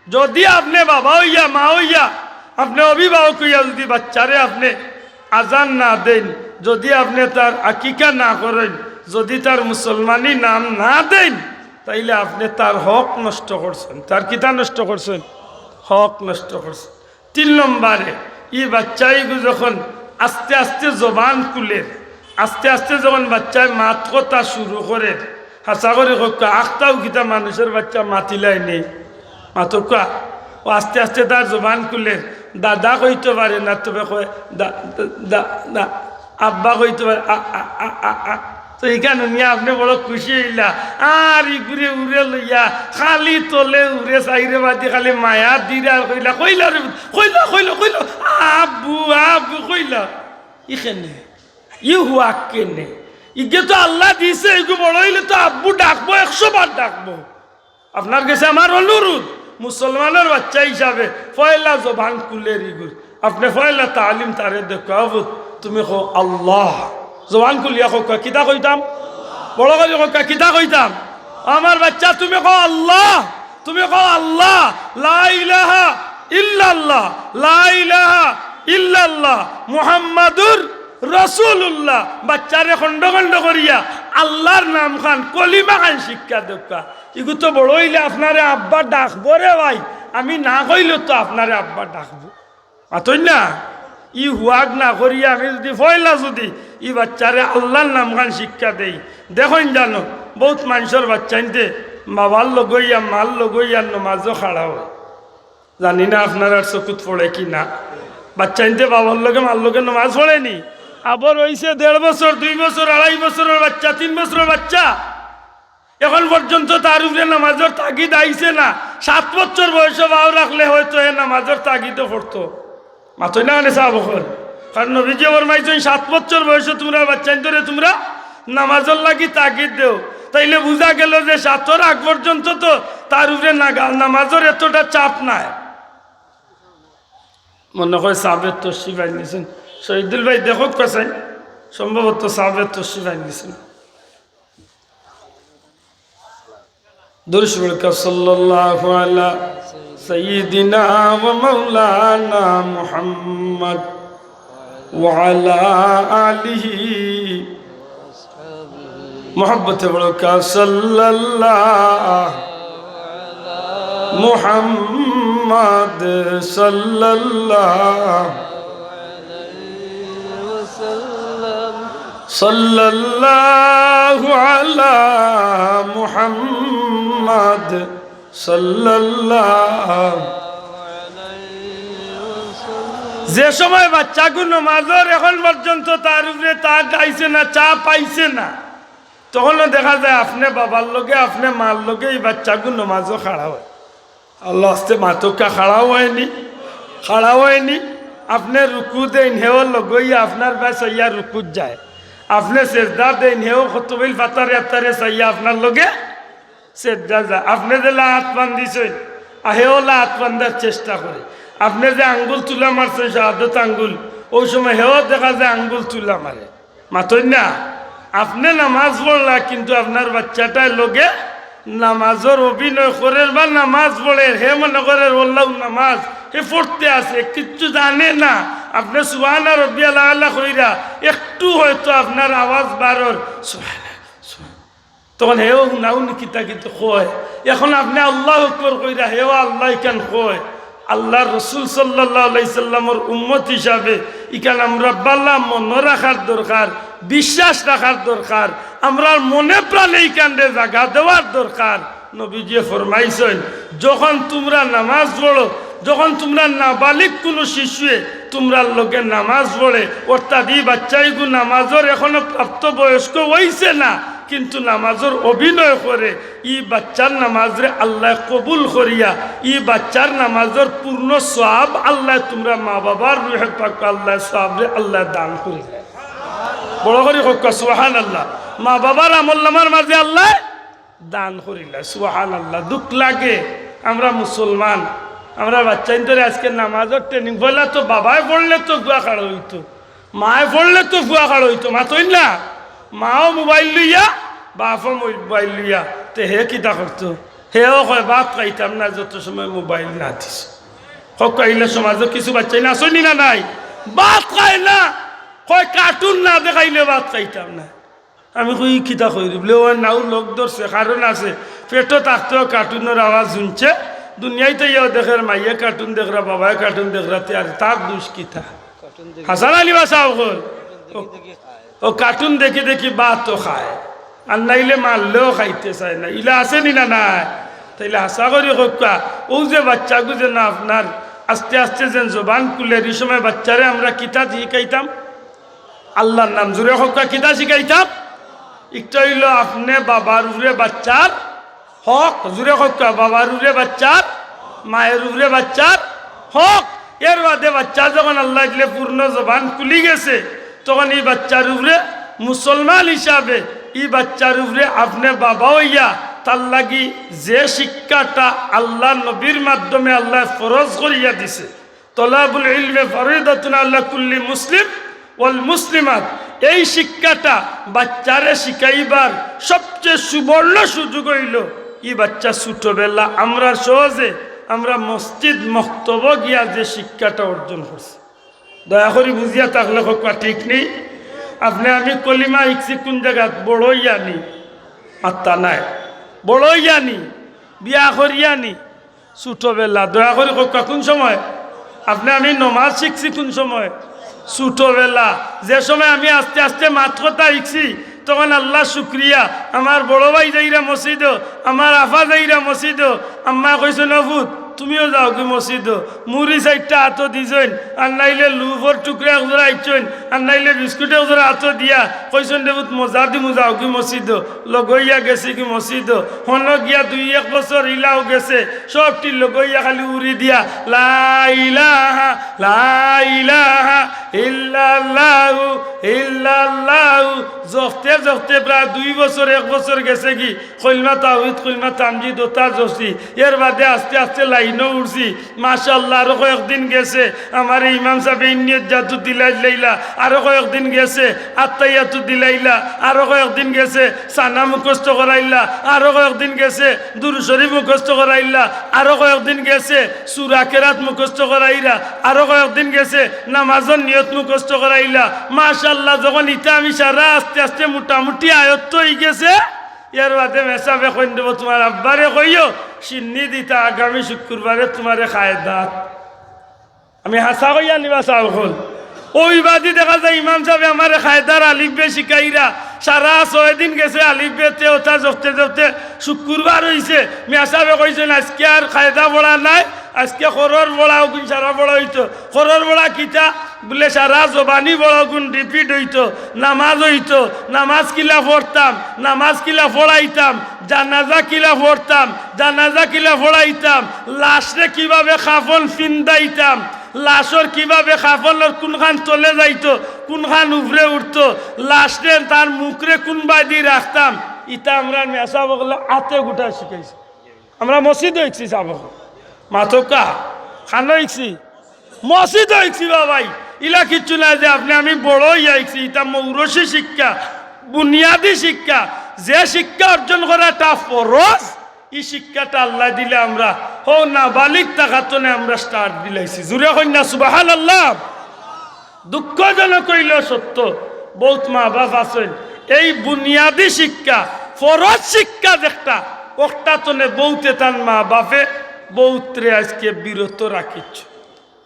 যুদি আপনে বাবা অইয়া, মা অইয়া, আপনে অভিভাবক অইয়া যুদি বাচ্চারে আপনে আজান না দেইন, যুদি আপনে তার আকিকা না করইন, যুদি তার মুসলমানি নাম না দেইন, তাইলে আপনে তার হক নষ্ট করছইন। তার কিতা নষ্ট করছইন? হক নষ্ট করছইন। তিন নম্বরে, ই বাচ্চাইগু যখন আস্তে আস্তে জবান খুলের, আস্তে আস্তে যখন বাচ্চায় মাত কথা শুরু করের, হাছা করি কউক্কা, আখতাউ কিতা মানুষর বাচ্চা মাতিলায় নি? মাতউক্কা। ও আস্তে আস্তে তার জবান খুলের, দাদা কইতো পারে না, তবে কয় দা-, দা-, দা-, দা-, আব্বা কইতো পারে, আ, আ, আ, আ, আ। তো ইখান হুনিয়া আপনে বড় খুশি অইলা। আর ইগুরে উরে লইয়া খালি তলে উরে চাইরে বাদি খালি মায়া দিরা আর কইলা, কইলা রে, কইলা, কইলা, কইলা, আব্বু, আব্বু কইলা। ইখানে, ই হুয়াক কেনে? ইগে তো আল্লায় দিছে, ইগু বড় অইলে তো আব্বু ডাকবো, একশো বার ডাকবো। আপনার গেছে আমার অনুরোধ, মুসলমানর বাচ্চা হিসাবে পয়লা জবান খুলের ইগুর, আপনে পয়লা তালিম তারে দেউক্কা, "ও পুত, তুমি কও আল্লাহ।" জবান খুলিয়া কউক্কা, "কিতা কইতাম?" বড় করি কউক্কা, "কিতা কইতাম?" "আমার বাচ্চা, তুমি কও আল্লাহ, তুমি কও আল্লাহ, লা ইলাহা ইল্লাল্লাহ, লা ইলাহা ইল্লাল্লাহ, মুহাম্মাদুর রাসূলুল্লাহ।" বাচ্চারে খণ্ড খণ্ড করিয়া আল্লার নামখান, কলিমাখান শিক্ষা দেউক্কা। ইগু তো বড় অইলে আপনারে আব্বা ডাকবো রে ভাই, আমি না কইলেও তো আপনারে আব্বা ডাকবো। মাতইন না? ই হুয়াক না করিয়া আমি যুদি পয়লা যুদি ই বাচ্চারে আল্লার নামখান শিক্ষা দেই, দেখইন জানো, বউত মানষর বাচ্চাইন্তে বাবার লগে অইয়া, মার লগে অইয়া নমাজো খাড়া অয়। জানি না আপনারার চকুত পড়ে কি না। বাচ্চাইন্তে বাবার লগে, মার লগে নমাজ পড়ে নি? আবর অইছে দেড় বছর, দুই বছর, আড়াই বছরর বাচ্চা, তিন বছরর বাচ্চা। এখন পর্যন্ত তার উপরে নামাজর তাগিদ আইছে না। সাত বছর বয়সো পাও রাখলে হয়তো হে নামাজর তাগিদও পড়তো। মাতইন না কেনে সাব অকল? কারণ নবীজিয়ে ফরমাইছইন, "সাত বছর বয়সো তুমরার বাচ্চাইন্তরে তুমরা নামাজর লাগি তাগিদ দেও।" তাইলে বুঝা গেল যে সাতর আগ পর্যন্ত তো তার উপরে নাগা-, নামাজর এতটা চাপ নাই। মনে হয় সাবের তশরিফ আইন দিছেন। শহীদুল ভাই দেখউক্কা চাই, সম্ভবত সাবের তশরিফ আইন দিছেন। দুরূদ শরিফ পড়উক্কা, সাল্লাল্লাহু আলা সাইয়্যিদিনা ওয়া মাওলানা মুহাম্মদ ওয়া আলা আলিহি। মহব্বতে পড়উক্কা, সাল্লাল্লাহু মুহাম্মদ সাল্লাল্লাহু সাল্লাল্লাহু আলা মুহাম্মদ সাল্লাল্লাহু। যে সময় বাচ্চাগু নমাজর এখন পর্যন্ত তার উপরে তাগ আইছে না, চাপ আইছে না, তখনও দেখা যায় আপনে বাবার লগে, আপনে মার লগে ই বাচ্চাগু নমাজো খাড়া অয়। আল্লার ওয়াস্তে মাতউক্কা, খাড়া অয়নি, খাড়া অয়নি। আপনে রুকু দেইন, হেও লগে অইয়া আপনার বায় চাইয়া রুকুত যায়। আপনে সেজদা দেইন, হেও কতবিল পাতারে আতারে চাইয়া আপনার লগে সেজদা যায়। আপনে যেলা আত বান্ধিছইন, আ, হেও অলা আত বান্ধার চেষ্টা করে। আপনে যে আঙ্গুল তুলা মারছইন, শাহাদত আঙ্গুল, অউ সময় হেও দেখা যায় আঙ্গুল তুলা মারে। মাতইন না, আপনে নামাজ পড়লা, কিন্তু আপনার বাচ্চাটায় লগে নামাজর অভিনয় করের বা নামাজ পড়ের, হে মনে করের অলাউ নামাজ, হে পড়তে আছে, কিচ্ছু জানে না। আপনে সুবহানা রব্বিয়াল আলা কইরা একটু হয়তো আপনার আওয়াজ বারর, সুবহানা, সুবহানা। তখন হেও হুনাউনি কিতা কিতা কয়। এখন আপনে আল্লাহু আকবার কইরা, হেও আল্লাহ ইখান কয়। আল্লাহর রসুল সাল্লাল্লাহু আলাইহি সাল্লামর উম্মত হিসাবে ইখান আমরা বালা মনো রাখার দরকার, বিশ্বাস রাখার দরকার, আমরার মনে প্রাণে ইখানরে জাগা দেওয়ার দরকার। নবীজিয়ে ফরমাইছইন, যখন তুমরা নামাজ পড়ো, যখন তুমরা নাবালিগ কুনু শিশুয়ে তুমরার লগে নামাজ পড়ে, অর্থাৎ ই বাচ্চাইগু নামাজর এখনো প্রাপ্তবয়স্ক অইছে না, কিন্তু নামাজর অভিনয় করে, ই বাচ্চার নামাজরে আল্লায় কবুল করিয়া, ই বাচ্চার নামাজর পূর্ণ সওয়াব আল্লায় তুমরা মা বাবার রুহে পাক আল্লায় সওয়াবরে আল্লায় দান করিলা। বড় করি কউক্কা সুবহানাল্লাহ। মা বাবার আমলনামার মাঝে আল্লায় দান করিলা। সুবহানাল্লাহ। দুখ লাগে, আমরা মুসলমান, আমরা বাচ্চাইন্তরে আইজকে নামাজর training, পয়লা তো বাবায় পড়লে তো ফুয়া খাড়া অইতো, মায় পড়লে তো ফুয়া খাড়া অইতো, মাতইন না? মাও মোবাইল লইয়া, বাপও মোবাইল লইয়া, তে হে কিতা করতো? হেও কয়, "ভাত খাইতাম না, যত সময় মোবাইল না দিছ।" কউক্কা, ইলা সমাজো কিছু বাচ্চাইন আছইন নি না নাই? ভাত খায় না, কয়, "কার্টুন না দেখাইলে ভাত খাইতাম না।" আমি কই, "ই কিতা কইরে?" বুলে, "অয় নাউ লগ ধরছে, কারণ আছে, পেটো থাকতেও কার্টুনর আওয়াজ হুনছে, দুনিয়াইত আইয়াও দেখের মাইয়ে কার্টুন দেখরা, বাবায় কার্টুন দেখরা, তে আর তার দুষ কিতা?" হাসান আলী বা সাব অকল, ও কার্টুন দেখি দেখি ভাতও খায়, আর নাইলে মারলেও খাইতে চায় না। ইলা আছে নি না নাই? তাইলে হাছা করি কউক্কা, অউ যে বাচ্চাগু যেন আপনার আস্তে আস্তে যেন জবান খুলের, ই সময় বাচ্চারে আমরা কিতা শিখাইতাম? আল্লাহর নাম। জুরে কউক্কা, কিতা শিখাইতাম? একটা অইলো আপনে বাবার উপরে বাচ্চার হক, জুরে কউক্কা, বাবার উপরে বাচ্চার, মায়ের উপরে বাচ্চার হক। এর বাদে বাচ্চা যখন আল্লায় দিলে পূর্ণ জবান খুলি গেছে, তখন ই বাচ্চার উপরে মুসলমান হিসাবে ই বাচ্চার উপরে আপনে বাবা অইয়া তার লাগি যে শিক্ষাটা আল্লাহর নবীর মাধ্যমে আল্লায় ফরজ করিয়া দিছে, তলাবুল ইলমে ফরিদাতুন আলা কুল্লি মুসলিম ওয়াল মুসলিমাত। এই শিক্ষাটা বাচ্চারে শিখাইবার সবচেয়ে সুবর্ণ সুযোগ অইলো, ই বাচ্চা ছোটবেলা আমরা সহজে আমরা মসজিদ মক্তবো গিয়া যে শিক্ষাটা অর্জন করছি। দয়া করি বুঝিয়া থাকলে কউক্কা, ঠিক নি? আপনে আমি কলিমা শিখছি কুন জাগাত? বড় অইয়া নি? মাত্তা নাই। বড় অইয়া নি? বিয়া করিয়া নি? ছোটবেলা। দয়া করি কউক্কা, কুন সময়? আপনে আমি নমাজ শিখছি কুন সময়? ছোটবেলা। যে সময় আমি আস্তে আস্তে মাত কথা শিখছি, তখন আল্লাহর শুকরিয়া, আমার বড় ভাই যাইরা মসজিদো, আমার আফা যাইরা মসজিদো, আম্মায় কইছইন, "ও পুত, তুমিও যাওগি মসজিদো।" মুড়ি চাইরটা আতো দিছইন, আর নাইলে লুফর টুকরা একজোড়া আইছইন, আর নাইলে বিস্কুট একজোড়া আতো দিয়া কইছইন, "রে পুত, মজা দিমু, যাওগি মসজিদো।" লগইয়া গেছিগি মসজিদো, হনো গিয়া দুই এক বছর ইলাও গেছে, সবটি লগইয়া খালি উড়ি দিয়া, "লা ইলাহা, লা ইলাহা ইল্লাল্লাহু, ইল্লাল্লাহু।" জপতে জপতে প্রায় দুই বছর, এক বছর গেছেগি, কলমা তাওহীদ, কলমা তামজিদ, ওতা জপছি। এর বাদে আস্তে আস্তে লাইনো উঠছি। মাশাআল্লাহ, আরো কয়েকদিন গেছে, আমারে ইমাম সাবে ইন্নিয়ত জাতু দিলাই দিলাইলা, আরো কয়েকদিন গেছে, আত্তাইয়াতু দিলাইলা, আরো কয়েকদিন গেছে, সানা মুখস্থ করাইলা, আরো কয়েকদিন গেছে, দুরূদ শরীফ মুখস্থ করাইলা, আরো কয়েকদিন গেছে, সূরা কেরাত মুখস্থ করাইলা, আরো কয়েকদিন গেছে, নামাজর নিয়ত মুখস্থ করাইলা। মাশাআল্লাহ, যখন ইতা আমি সারা আস্তে আস্তে মোটামুটি আয়ত্ত অইগেছে, এর বাদে মেসাবে কইন দেবো, "তুমার আব্বারে কইও, শিন্নি দিতা আগামী শুক্রবারে তুমারে কায়দাত।" আমি হাছা কইয়ার নি বা সাব অকল? অউ বাদি দেখা যায় ইমাম সাবে আমারে কায়দার আলিফ বে শিখাইরা, সারা ছয় দিন গেছে আলিফ বে তে ওতা জপতে জপতে শুক্রবার অইছে। মেসাবে কইছইন, "আইজকে আর কায়দা পড়া নাই, আইজকে করর পড়া অগুন সারা পড়া অইতো।" করর পড়া কিতা? বুলে, "সারা জবানি পড়া অগুন repeat অইতো, নামাজ অইতো, নামাজ কিলা পড়তাম, নামাজ কিলা পড়াইতাম, জানাজা কিলা পড়তাম, জানাজা কিলা পড়াইতাম, লাশরে কিভাবে কাফন ফিন্দাইতাম, লাশর কিভাবে কাফনর কুনখান তলে যাইতো, কুনখান উপরে উঠতো, লাশরে তার মুখরে কুনবায়দি রাখতাম।" ইতা আমরার মেসাব অকলে আতে গুটা শিখাইছে। আমরা মসজিদো শিখছি সাব অকল। মাতউক্কা, কানো শিখছি? মসজিদো শিখছি বা ভাই। ইলা কিচ্ছু নায় যে আপনে আমি বড় অইয়া শিখছি, ইতা মৌরসি শিক্ষা, বুনিয়াদি শিক্ষা। যে শিক্ষা অর্জন করাটা ফরজ, ই শিক্ষাটা আল্লায় দিলে আমরা হউ নাবালিগ থাকাতনে আমরা start দিলাইছি। জুরে কইন না সুবহানাল্লাহ। দুঃখজনক অইলেও সত্য, বউত মা বাপ আছইন, এই বুনিয়াদি শিক্ষা, ফরজ শিক্ষা যেটা, অকটা তনে বউতে তান মা বাপে বউতরে আইজকে বিরত রাখিছ।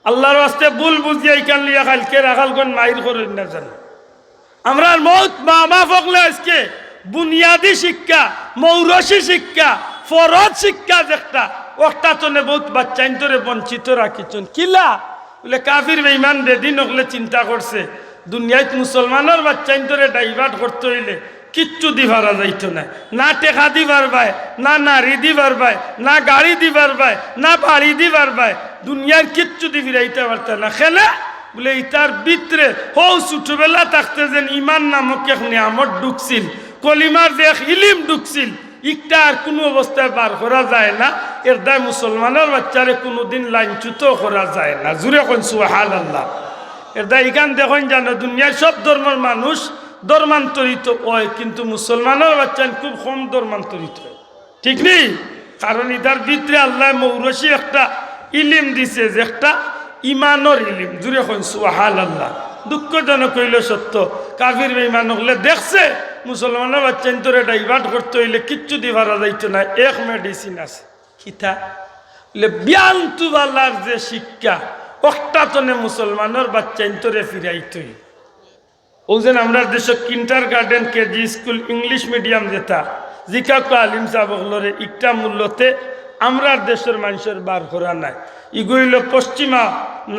আল্লার ওয়াস্তে ভুল বুঝিয়া ইখান লইয়া কাইলকে রাখালগণ মাইর করইন না জানো। আমরার মউত মা বাপ অকলে আইজকে বুনিয়াদি শিক্ষা, মৌরসি শিক্ষা, ফরজ শিক্ষা যেটা, অকটা তনে বউত বাচ্চাইন্তরে বঞ্চিত রাখিছইন। কিলা? বুলে কাফির বেইমান বেদিন অকলে চিন্তা করছে, দুনিয়াত মুসলমানর বাচ্চাইন্তরে divert করতে অইলে কিচ্ছু দি পারা যাইতো নায়। না টেকা দি পারবায়, না নাড়ি দি পারবায়, না গাড়ি দি পারবায়, না বাড়ি দি পারবায়, দুনিয়ার কিচ্ছু দি ফিরাইতা পারতা না। কেনে? বুলে ইতার ভিতরে হউ ছুটবেলা থাকতে যেন ইমান নামক এক নিয়ামত ঢুকছিল, কলিমার যে এক ইলিম ঢুকছিল, ইকটা আর কুনু অবস্থায় বার করা যায় না। এরদায় মুসলমানর বাচ্চারে কুনুদিন লাঞ্ছিত করা যায় না। জুরে কইন সুবহানাল্লাহ। এরদায় ইখান দেখইন জানো, দুনিয়ার সব ধর্মর মানুষ ধর্মান্তরিত অয়, কিন্তু মুসলমানর বাচ্চাইন খুব কম ধর্মান্তরিত অয়। ঠিক নি? কারণ ইতার ভিতরে আল্লায় মৌরসি একটা ইলিম দিছে, যে একটা ইমানর ইলিম। জুরে কইন সুবহানাল্লাহ। দুঃখজনক অইলো সত্য, কাফির বেইমান অকলে দেখছে মুসলমানর বাচ্চাইন্তরে divert করতে অইলে কিচ্ছু দি পারা যাইতো নায়। এক medicine আছে। কিতা? বুলে বিয়ান তুবালার যে শিক্ষা, অকটা তনে মুসলমানর বাচ্চাইন্তরে ফিরাইতই। অউ যেন আমরার দেশো kindergarten, KG school, English medium যেটা, জিকাউক্কা আলিম সাব অকলরে, ইকটা মূল্যতে আমরার দেশর মানষর বার করা নায়। ইগু অইলো পশ্চিমা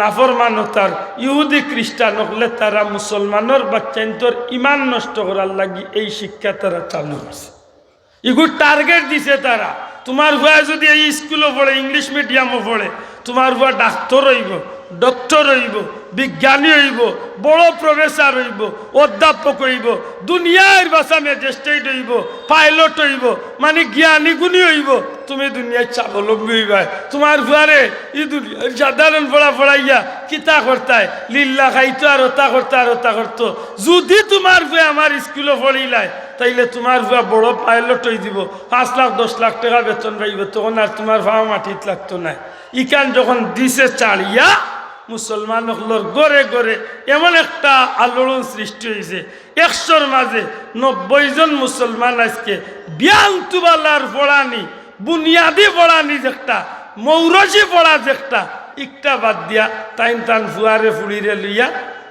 নাফরমানতার ইহুদি খ্রিস্টান অকলে তারা মুসলমানর বাচ্চাইন্তর ইমান নষ্ট করার লাগি এই শিক্ষা তারা চালু করছে। ইগুর target দিছে তারা, তুমার ফুয়ায় যুদি এই স্কুলো পড়ে, English medium-ও পড়ে, তুমার ফুয়া ডাক্তর অইবো, ডক্টর অইবো, বিজ্ঞানী অইবো, বড় professor অইবো, অধ্যাপক অইবো, দুনিয়ার বাসা magistrate অইবো, pilot অইবো, মানি জ্ঞানী গুণী অইবো, তুমি দুনিয়ার স্বাবলম্বী অইবায়। তুমার ফুয়ারে ই দুনিয়ার সাধারণ পড়া পড়াইয়া কিতা করতায়? লিল্লা খাইতো আর অতা করতো আর অতা করতো। যুদি তুমার ফুয়া আমার স্কুলো পড়িলায়, তাইলে তুমার ফুয়া বড় pilot অইযিবো, পাঁচ লাখ দশ লাখ টেকা বেতন পাইবো, তখন আর তুমার পাও মাটিত লাগতো নায়। ইখান যখন দিছে ছাড়িয়া, মুসলমান অকলর ঘরে ঘরে এমন একটা আলোড়ন সৃষ্টি অইছে, একশোর মাঝে নব্বই জন মুসলমান আইজকে বিয়ান তুবালার পড়ানি, বুনিয়াদি পড়ানি যেটা, মৌরসি পড়া যেটা, ইকটা বাদ দিয়া তাইন তান ফুয়ারে ফুড়িরে লইয়া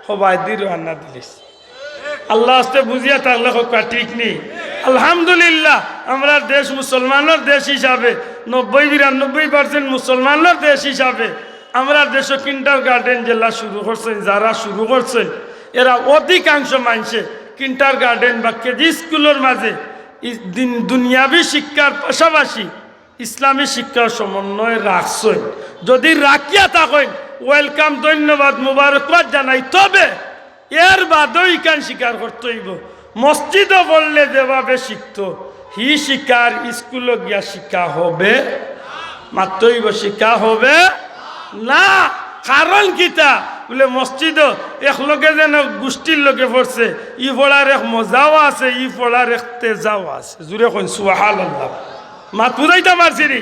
হবায়দি রওয়ানা দিলিছে। আল্লার ওয়াস্তে বুঝিয়া থাকলে কউক্কা, ঠিক নি? আলহামদুলিল্লাহ, আমরার দেশ মুসলমানর দেশ হিসাবে, নব্বই বিরানব্বই percent মুসলমানর দেশ হিসাবে, আমরার দেশো kindergarten যেলা শুরু করছইন, যারা শুরু করছইন, এরা অধিকাংশ মানষে kindergarten বা কেজি স্কুলর মাঝে ই-, দিন-, দুনিয়াবি শিক্ষার পাশাপাশি ইসলামী শিক্ষার সমন্বয় রাখছইন। যুদি রাখিয়া থাকইন, welcome, ধন্যবাদ, মোবারকবাদ জানাই। তবে এর বাদেও ইখান স্বীকার করতে অইবো, মসজিদো পড়লে যেভাবে শিখতো, হি শিক্ষা আর স্কুলো গিয়া শিক্ষা হবে? মাততে অইবো, শিক্ষা হবে না। কারণ কিতা? বুলে মসজিদো একলগে যেন গুষ্টির লগে পড়ছে, ই পড়ার এক মজাও আছে, ই পড়ার এক তেজাও আছে। জুরে কইন সুবহানাল্লাহ। মাত বুঝাইতাম পারছি নি?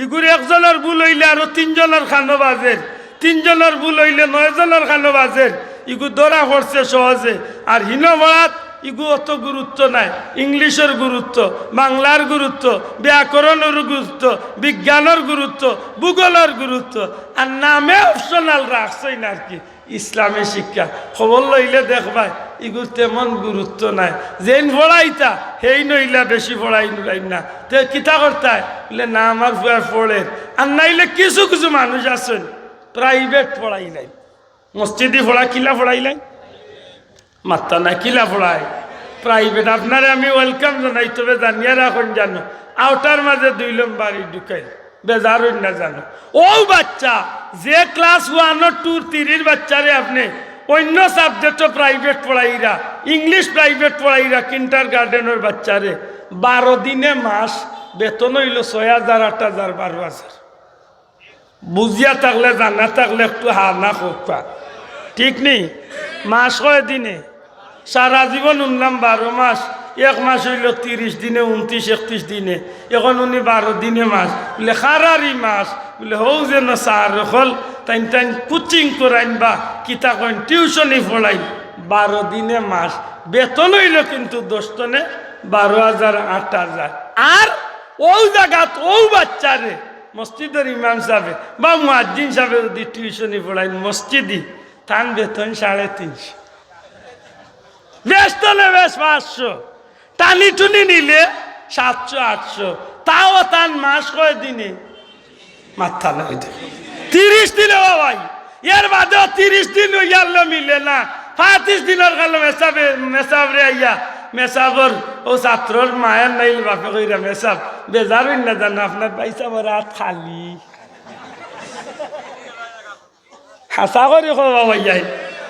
ইগুর একজনর ভুল অইলে আরো তিনজনর কানো বাজের, তিনজনর ভুল অইলে নয়জনর কানো বাজের। ইগু ধরা পড়ছে সহজে। আর হিনো পড়াত ইগু অত গুরুত্ব নাই। ইংলিশর গুরুত্ব, বাংলার গুরুত্ব, ব্যাকরণর গুরুত্ব, বিজ্ঞানর গুরুত্ব, ভূগোলর গুরুত্ব। আর নামে optional রাখছইন আর কি। ইসলামী শিক্ষা খবর লইলে দেখবায়, ইগুর তেমন গুরুত্ব নাই। যেইন পড়াইতা, হেইন অইলা বেশি পড়াইন উড়াইন না। তে কিতা করতায়? বুলে, না, আমার ফুয়ায় পড়ের। আর নাইলে কিছু কিছু মানুষ আছইন, private পড়াইলাইন। মসজিদি পড়া কিলা পড়াইলাইন? মাত্তা না, কিলা পড়ায়? Private। আপনারে আমি welcome জানাই, তবে জানিয়া রাখইন জানো, আওটার মাঝে দুই লম্বারি ঢুকাইল। বেজার অইন না জানো। অউ বাচ্চা যে class one ও two, three-র বাচ্চারে আপনে অইন্য subject-ও private পড়াইরা, English private পড়াইরা, kindergarten-র বাচ্চারে বারো দিনে মাস, বেতন অইলো ছয় হাজার, আট হাজার, বারো হাজার। বুঝিয়া থাকলে, জানা থাকলে একটু হা না কউক্কা। ঠিক নি? মাস কয় দিনে? সারা জীবন হুনলাম বারো মাস, এক মাস অইলো তিরিশ দিনে, ঊনত্রিশ, একত্রিশ দিনে, এখন হুনি বারো দিনে মাস। বুলে, কারার ই মাস? বুলে, হউ যেন স্যার অকল, তাইন তাইন coaching করাইন বা কিতা কইন, tuition-ই পড়াইন, বারো দিনে মাস, বেতন অইলো কিন্তু দশ তনে বারো হাজার, আট হাজার। আর অউ জাগাত অউ বাচ্চারে মসজিদর ইমাম সাবে বা মুয়াজ্জিন সাবে যুদি টিউশনি পড়াইন মসজিদি, তান বেতন সাড়ে তিনশো। বেশ তো নে বেশ পাঁচশো। টানি টুনি নিলে সাতশো আটশো। তাও তান মাস কয় দিনে? মাত্তা নাই দে। তিরিশ দিনে ও ভাই, এর বাদেও তিরিশ দিন অইয়ারলে মিলে না। পঁয়ত্রিশ দিনর কালো মেসাবে, মেসাবরে আইয়া, মেসাবর অউ ছাত্রর মায়ের নাইল বাপে কইরা, "মেসাব, বেজার অইন না জানো, আপনার ভাইসাবর আত খালি।" হাছা করি কও বাবা,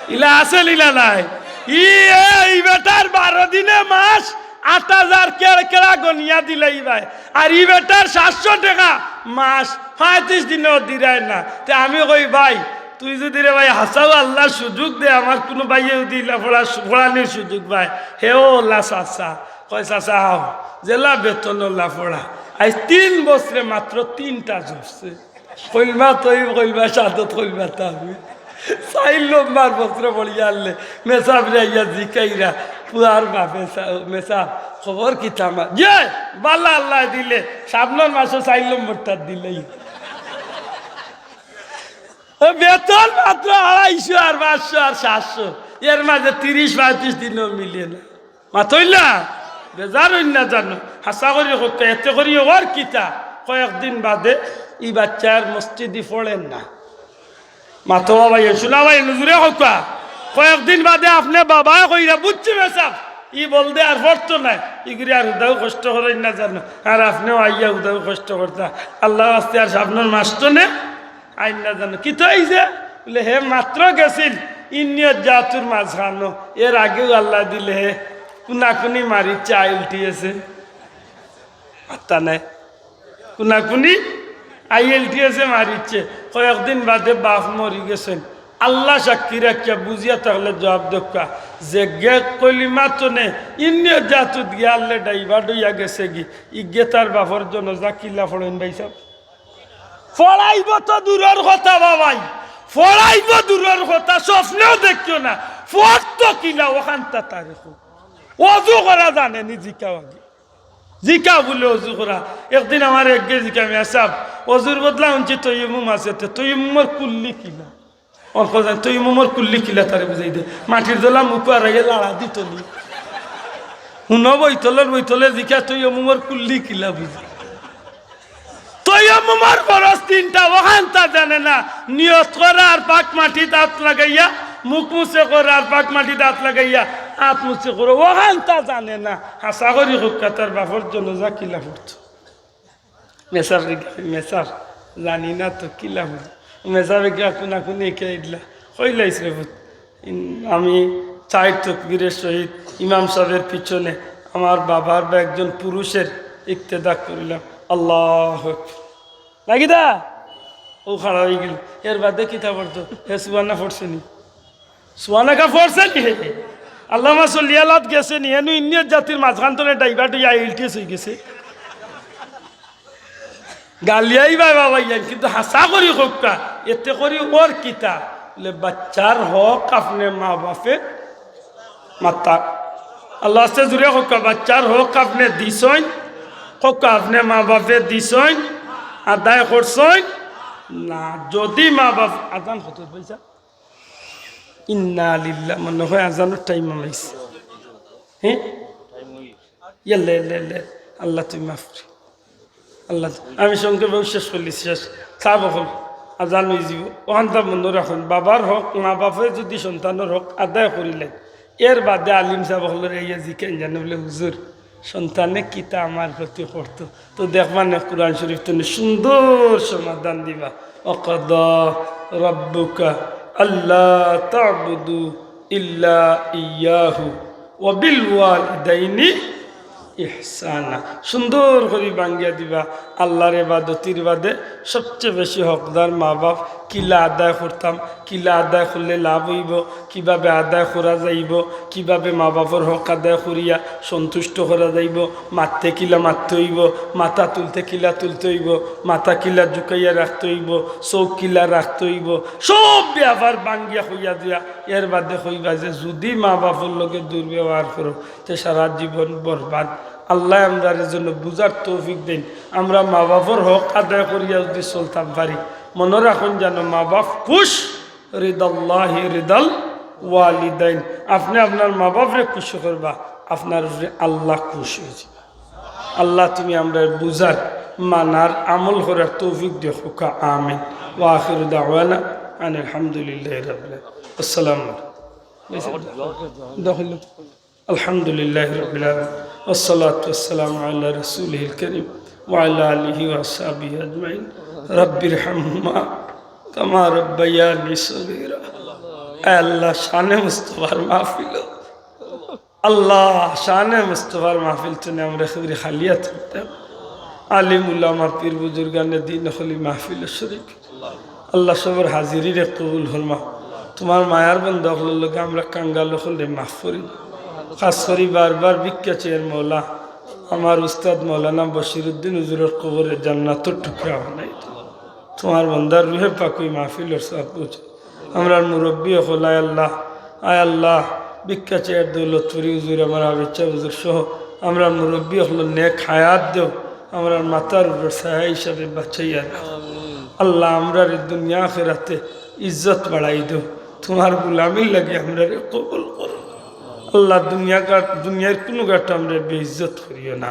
ইলা আছে নি না নাই? ই, এ, ই বেটার বারো দিনে মাস আট হাজার কেড়কেড়া গনিয়া দিলে ই ভাই। আর ই বেটার সাতশো টেকা মাস, পঁয়ত্রিশ দিনেও দিরায় না। তে আমি কই, "ভাই, তুই যুদি রে ভাই হাছাউ আল্লায় সুযোগ দে, আমার কুনু ভাইয়ে যুদি ইলা পড়া-, পড়ানির সুযোগ পায়, হেও অলা চাচা।" কয়, "চাচা, আও, যেলা বেতন অলা পড়া।" আইজ তিন বছরে মাত্র তিনটা জুটছে। কলমা তৈব, কলমা শাহাদত, কলমা তাহমিদ। চাইর নম্বর বছরে পড়িয়া আনলে, মেসাবরে আইয়া জিকাইরা, পুয়ার বাপে সা-, মেসাব, খবর কিতা আমার? যে, বালা আল্লায় দিলে, সামনর মাসো চাইর নম্বরটা দিলেই। ও বেতন মাত্র আড়াইশো আর পাঁচশো আর সাতশো, এর মাঝে তিরিশ পঁয়ত্রিশ দিনও মিলে না। মাতইলা? বেজার অইন না জানো। হাছা করি কউক্কা, এতে করি অর কিতা? কয়েকদিন বাদে ই বাচ্চায় আর মসজিদি পড়ের না। মাতো বাবা, ইয়ে শুনা ভাই, নজুরে কউক্কা। কয়েকদিন বাদে আপনে বাবায় কইরা, "বুঝছি মেসাব, ই বলদে আর পড়তো নায়, ইগুরে আর হুদাউ কষ্ট করইন না জানো, আর আপনেও আইয়া হুদাউ কষ্ট করতা, আল্লার ওয়াস্তে আর সামনর মাস তো নে।" আইন না জানো। কিতা অইছে? বুলে, "হে মাত্র গেছিল ইন্নিয়ত জাতুর মাঝখানো, এর আগেও আল্লায় দিলে হে কুনাকুনি মারিচ্ছে, আইএলটিএসে।" আত্তা নাই। কুনাকুনি আইএলটিএসে মারিচ্ছে। কয়েকদিন বাদে বাপ মরি গেছইন। আল্লা সাক্ষী রাখিয়া বুঝিয়া থাকলে জুয়াব দেউক্কা। যেগে কলিমা তো নে, ইন্নিয়ত জাতুত গিয়া আল্লে divert অইয়া গেছেগি, ইগে তার বাপর জনাজা কিলা পড়ইন ভাইসাব? পড়াইবো তো দূরর কথা বাবাই, পড়াইবো দূরর কথা, স্বপ্নেও দেখিও না। পড়তো কিলা অখানতা তারে কও। অজু করা জানে নি? জিকাও আগে। জিকা বুলে অজু করা। একদিন আমার একগে জিকা, "মেসাব, অজুর বদলা হুনছি তৈয়মুম আছে, তে তৈয়মুমর কুল্লি কিলা?" অখন কয়, "তৈয়মুমর কুল্লি কিলা তারে বুঝাই দে। মাটির দলা মুখো আর আগে লাড়া দিত নি।" হুনো বইতলর বইতলে জিকা, "তৈয়মুমর কুল্লি কিলা বুঝি?" তৈয়মুমর ফরজ তিনটা, অখানতা জানে না। নিয়ত করা আর পাক মাটিত আত লাগাইয়া, মুখ মুছে করা আর পাক মাটিত আত লাগাইয়া, আত মুছে করা, অখানতা জানে না। হাছা করি কউক্কা, তার বাপর জনাজা কিলা পড়তো? মেসাব রে, মেসাব, জানি না তো কিলা পড়তো। মেসাবে গিয়া কুনাকুনি কে দিলা, কইলাইস রে পুত, ইন-, আমি চাইর তকবীরের সহিত ইমাম সাহেবের পিছনে আমার বাবার বা একজন পুরুষের ইক্তেদা করিলাম। আল্লাহু আকবার। নাকি দা? অউ খাড়া অইগেল। এর বাদে কিতা পড়তো? হে সুবহানাল্লাহ পড়ছে নি? সুবহানাকা পড়ছে নি হে? আল্লাহুম্মা সাল্লি আলাত গেছে নি? এনু ইন্নিয়ত জাতির মাঝখান তনে divert অইয়া আইএলটিএস অইগেছে। গালিয়াইবা বাবাইয়াইন, কিন্তু হাছা করি কউক্কা, এতে করি অর কিতা? বুলে, বাচ্চার হক আপনে মা বাপে মাত্তা। আল্লার ওয়াস্তে জুরে কউক্কা, বাচ্চার হক আপনে দিছইন, কউক্কা আপনে মা বাপে দিছইন, আদায় করছইন না। যুদি মা বাপ, আজান কত পয়সা? ইন্না লিল্লাহ, মনে হয় আজানর টাইম অইছে। হ্যাঁ? ইয়াল্লা, ইয়াল্লা, ইয়াল্লা। আল্লাহ তুমি মাফ করি। আল্লাহ, আমি সংক্ষেপে শেষ করিলিছি, শেষ। সাব অকল, আজান অইযিবো। অখানতা মনো রাখইন, বাবার হক, মা বাপে যুদি সন্তানর হক আদায় করিলাইন, এর বাদে আলিম সাব অকলরে আইয়া জিকাইন জানো বুলে, "হুজুর, সন্তানে কিতা আমার প্রতি করতো?" তো দেখবা নে, কুরআন শরীফ তনে সুন্দর সমাধান দিবা। "ওয়াকাদা রাব্বুকা আল্লা তা'বুদু ইল্লা ইয়াহু ওয়া বিল ওয়ালিদাইনি ইহসানা।" সুন্দর করি ভাঙ্গিয়া দিবা। আল্লার ইবাদতির বাদে সবচেয়ে বেশি হকদার মা বাপ। কিলা আদায় করতাম, কিলা আদায় করলে লাভ অইবো, কিভাবে আদায় করা যাইবো, কিভাবে মা বাপর হক আদায় করিয়া সন্তুষ্ট করা যাইবো, মাততে কিলা মাততে অইবো, মাথা তুলতে কিলা তুলতে অইবো, মাথা কিলা ঝুকাইয়া রাখতে অইবো, চউখ কিলা রাখতে অইবো, সব ব্যাপার ভাঙ্গিয়া কইয়া দিয়া এর বাদে কইবা যে যুদি মা বাপর লগে দুর্ব্যবহার করো, তে সারা জীবন বরবাদ। আল্লায় আমরারে যেন বুঝার তৌফিক দেইন। আমরা মা বাপর হক আদায় করিয়া যুদি চলতাম পারি, মনো রাখইন যেন মা বাপ খুশ, রিদাল্লাহি রিদাল ওয়ালিদাইন। আপনে আপনার মা বাপরে খুশি করবা, আপনার উপরে আল্লাহ খুশ অইযিবা। আল্লাহ তুমি আমরারে বুঝার, মানার, আমল করার তৌফিক দেও, কউক্কা আমিন। ওয়া আখিরু দাওয়ানা আনিল হামদুলিল্লাহি রাব্বিল আলামিন। আসসালামু আলাইকুম। দখল। الحمد لله رب العالمين، والصلاة والسلام على رسوله الكريم وعلى آله وأصحابه أجمعين. رب ارحمهما كما ربياني صغيرا. আয় আল্লাহ, শানে মুস্তফার মাহফিল। আল্লাহ, শানে মুস্তফার মাহফিল তুমি আমরা কেউরে খালি আত করতাম। আলিম উলামা, পীর বুজুর্গানে দিন অকল ই মাহফিলো শরিক। আল্লাহ, সবর হাজিরিরে কবুল ফরমা। তুমার মায়ার বন্দা অকলর লগে আমরা কাঙ্গাল অকলরে মাফ করি। খাস করি বারবার ভিক্ষা চাইয়ার মওলা, আমার উস্তাদ মৌলানা বশিরউদ্দিন হুজুরর কবররে জান্নাতর টুকরা বানাই দেও। তুমার বন্দার রুহে পাক ই মাহফিলর সওয়াব বুঝো। আমরার মুরব্বি অকল, আয় আল্লাহ, আয় আল্লাহ, ভিক্ষা চাইয়ার দৌলতপুরি হুজুর, আমার আবেদ শাহ হুজুর সহ আমরার মুরব্বি অকলর নেক হায়াত দেও, আমরার মাথার উপর ছায়া হিসাবে বাঁচাইয়া রাখো। আল্লাহ, আমরারে দুনিয়া আখিরাতে ইজ্জত বাড়াই দেও, তুমার গুলামির লাগি আমরারে কবুল করো। আল্লাহ, দুনিয়া ঘাট, দুনিয়ার কুনু ঘাট আমরারে বেইজ্জত করিও না।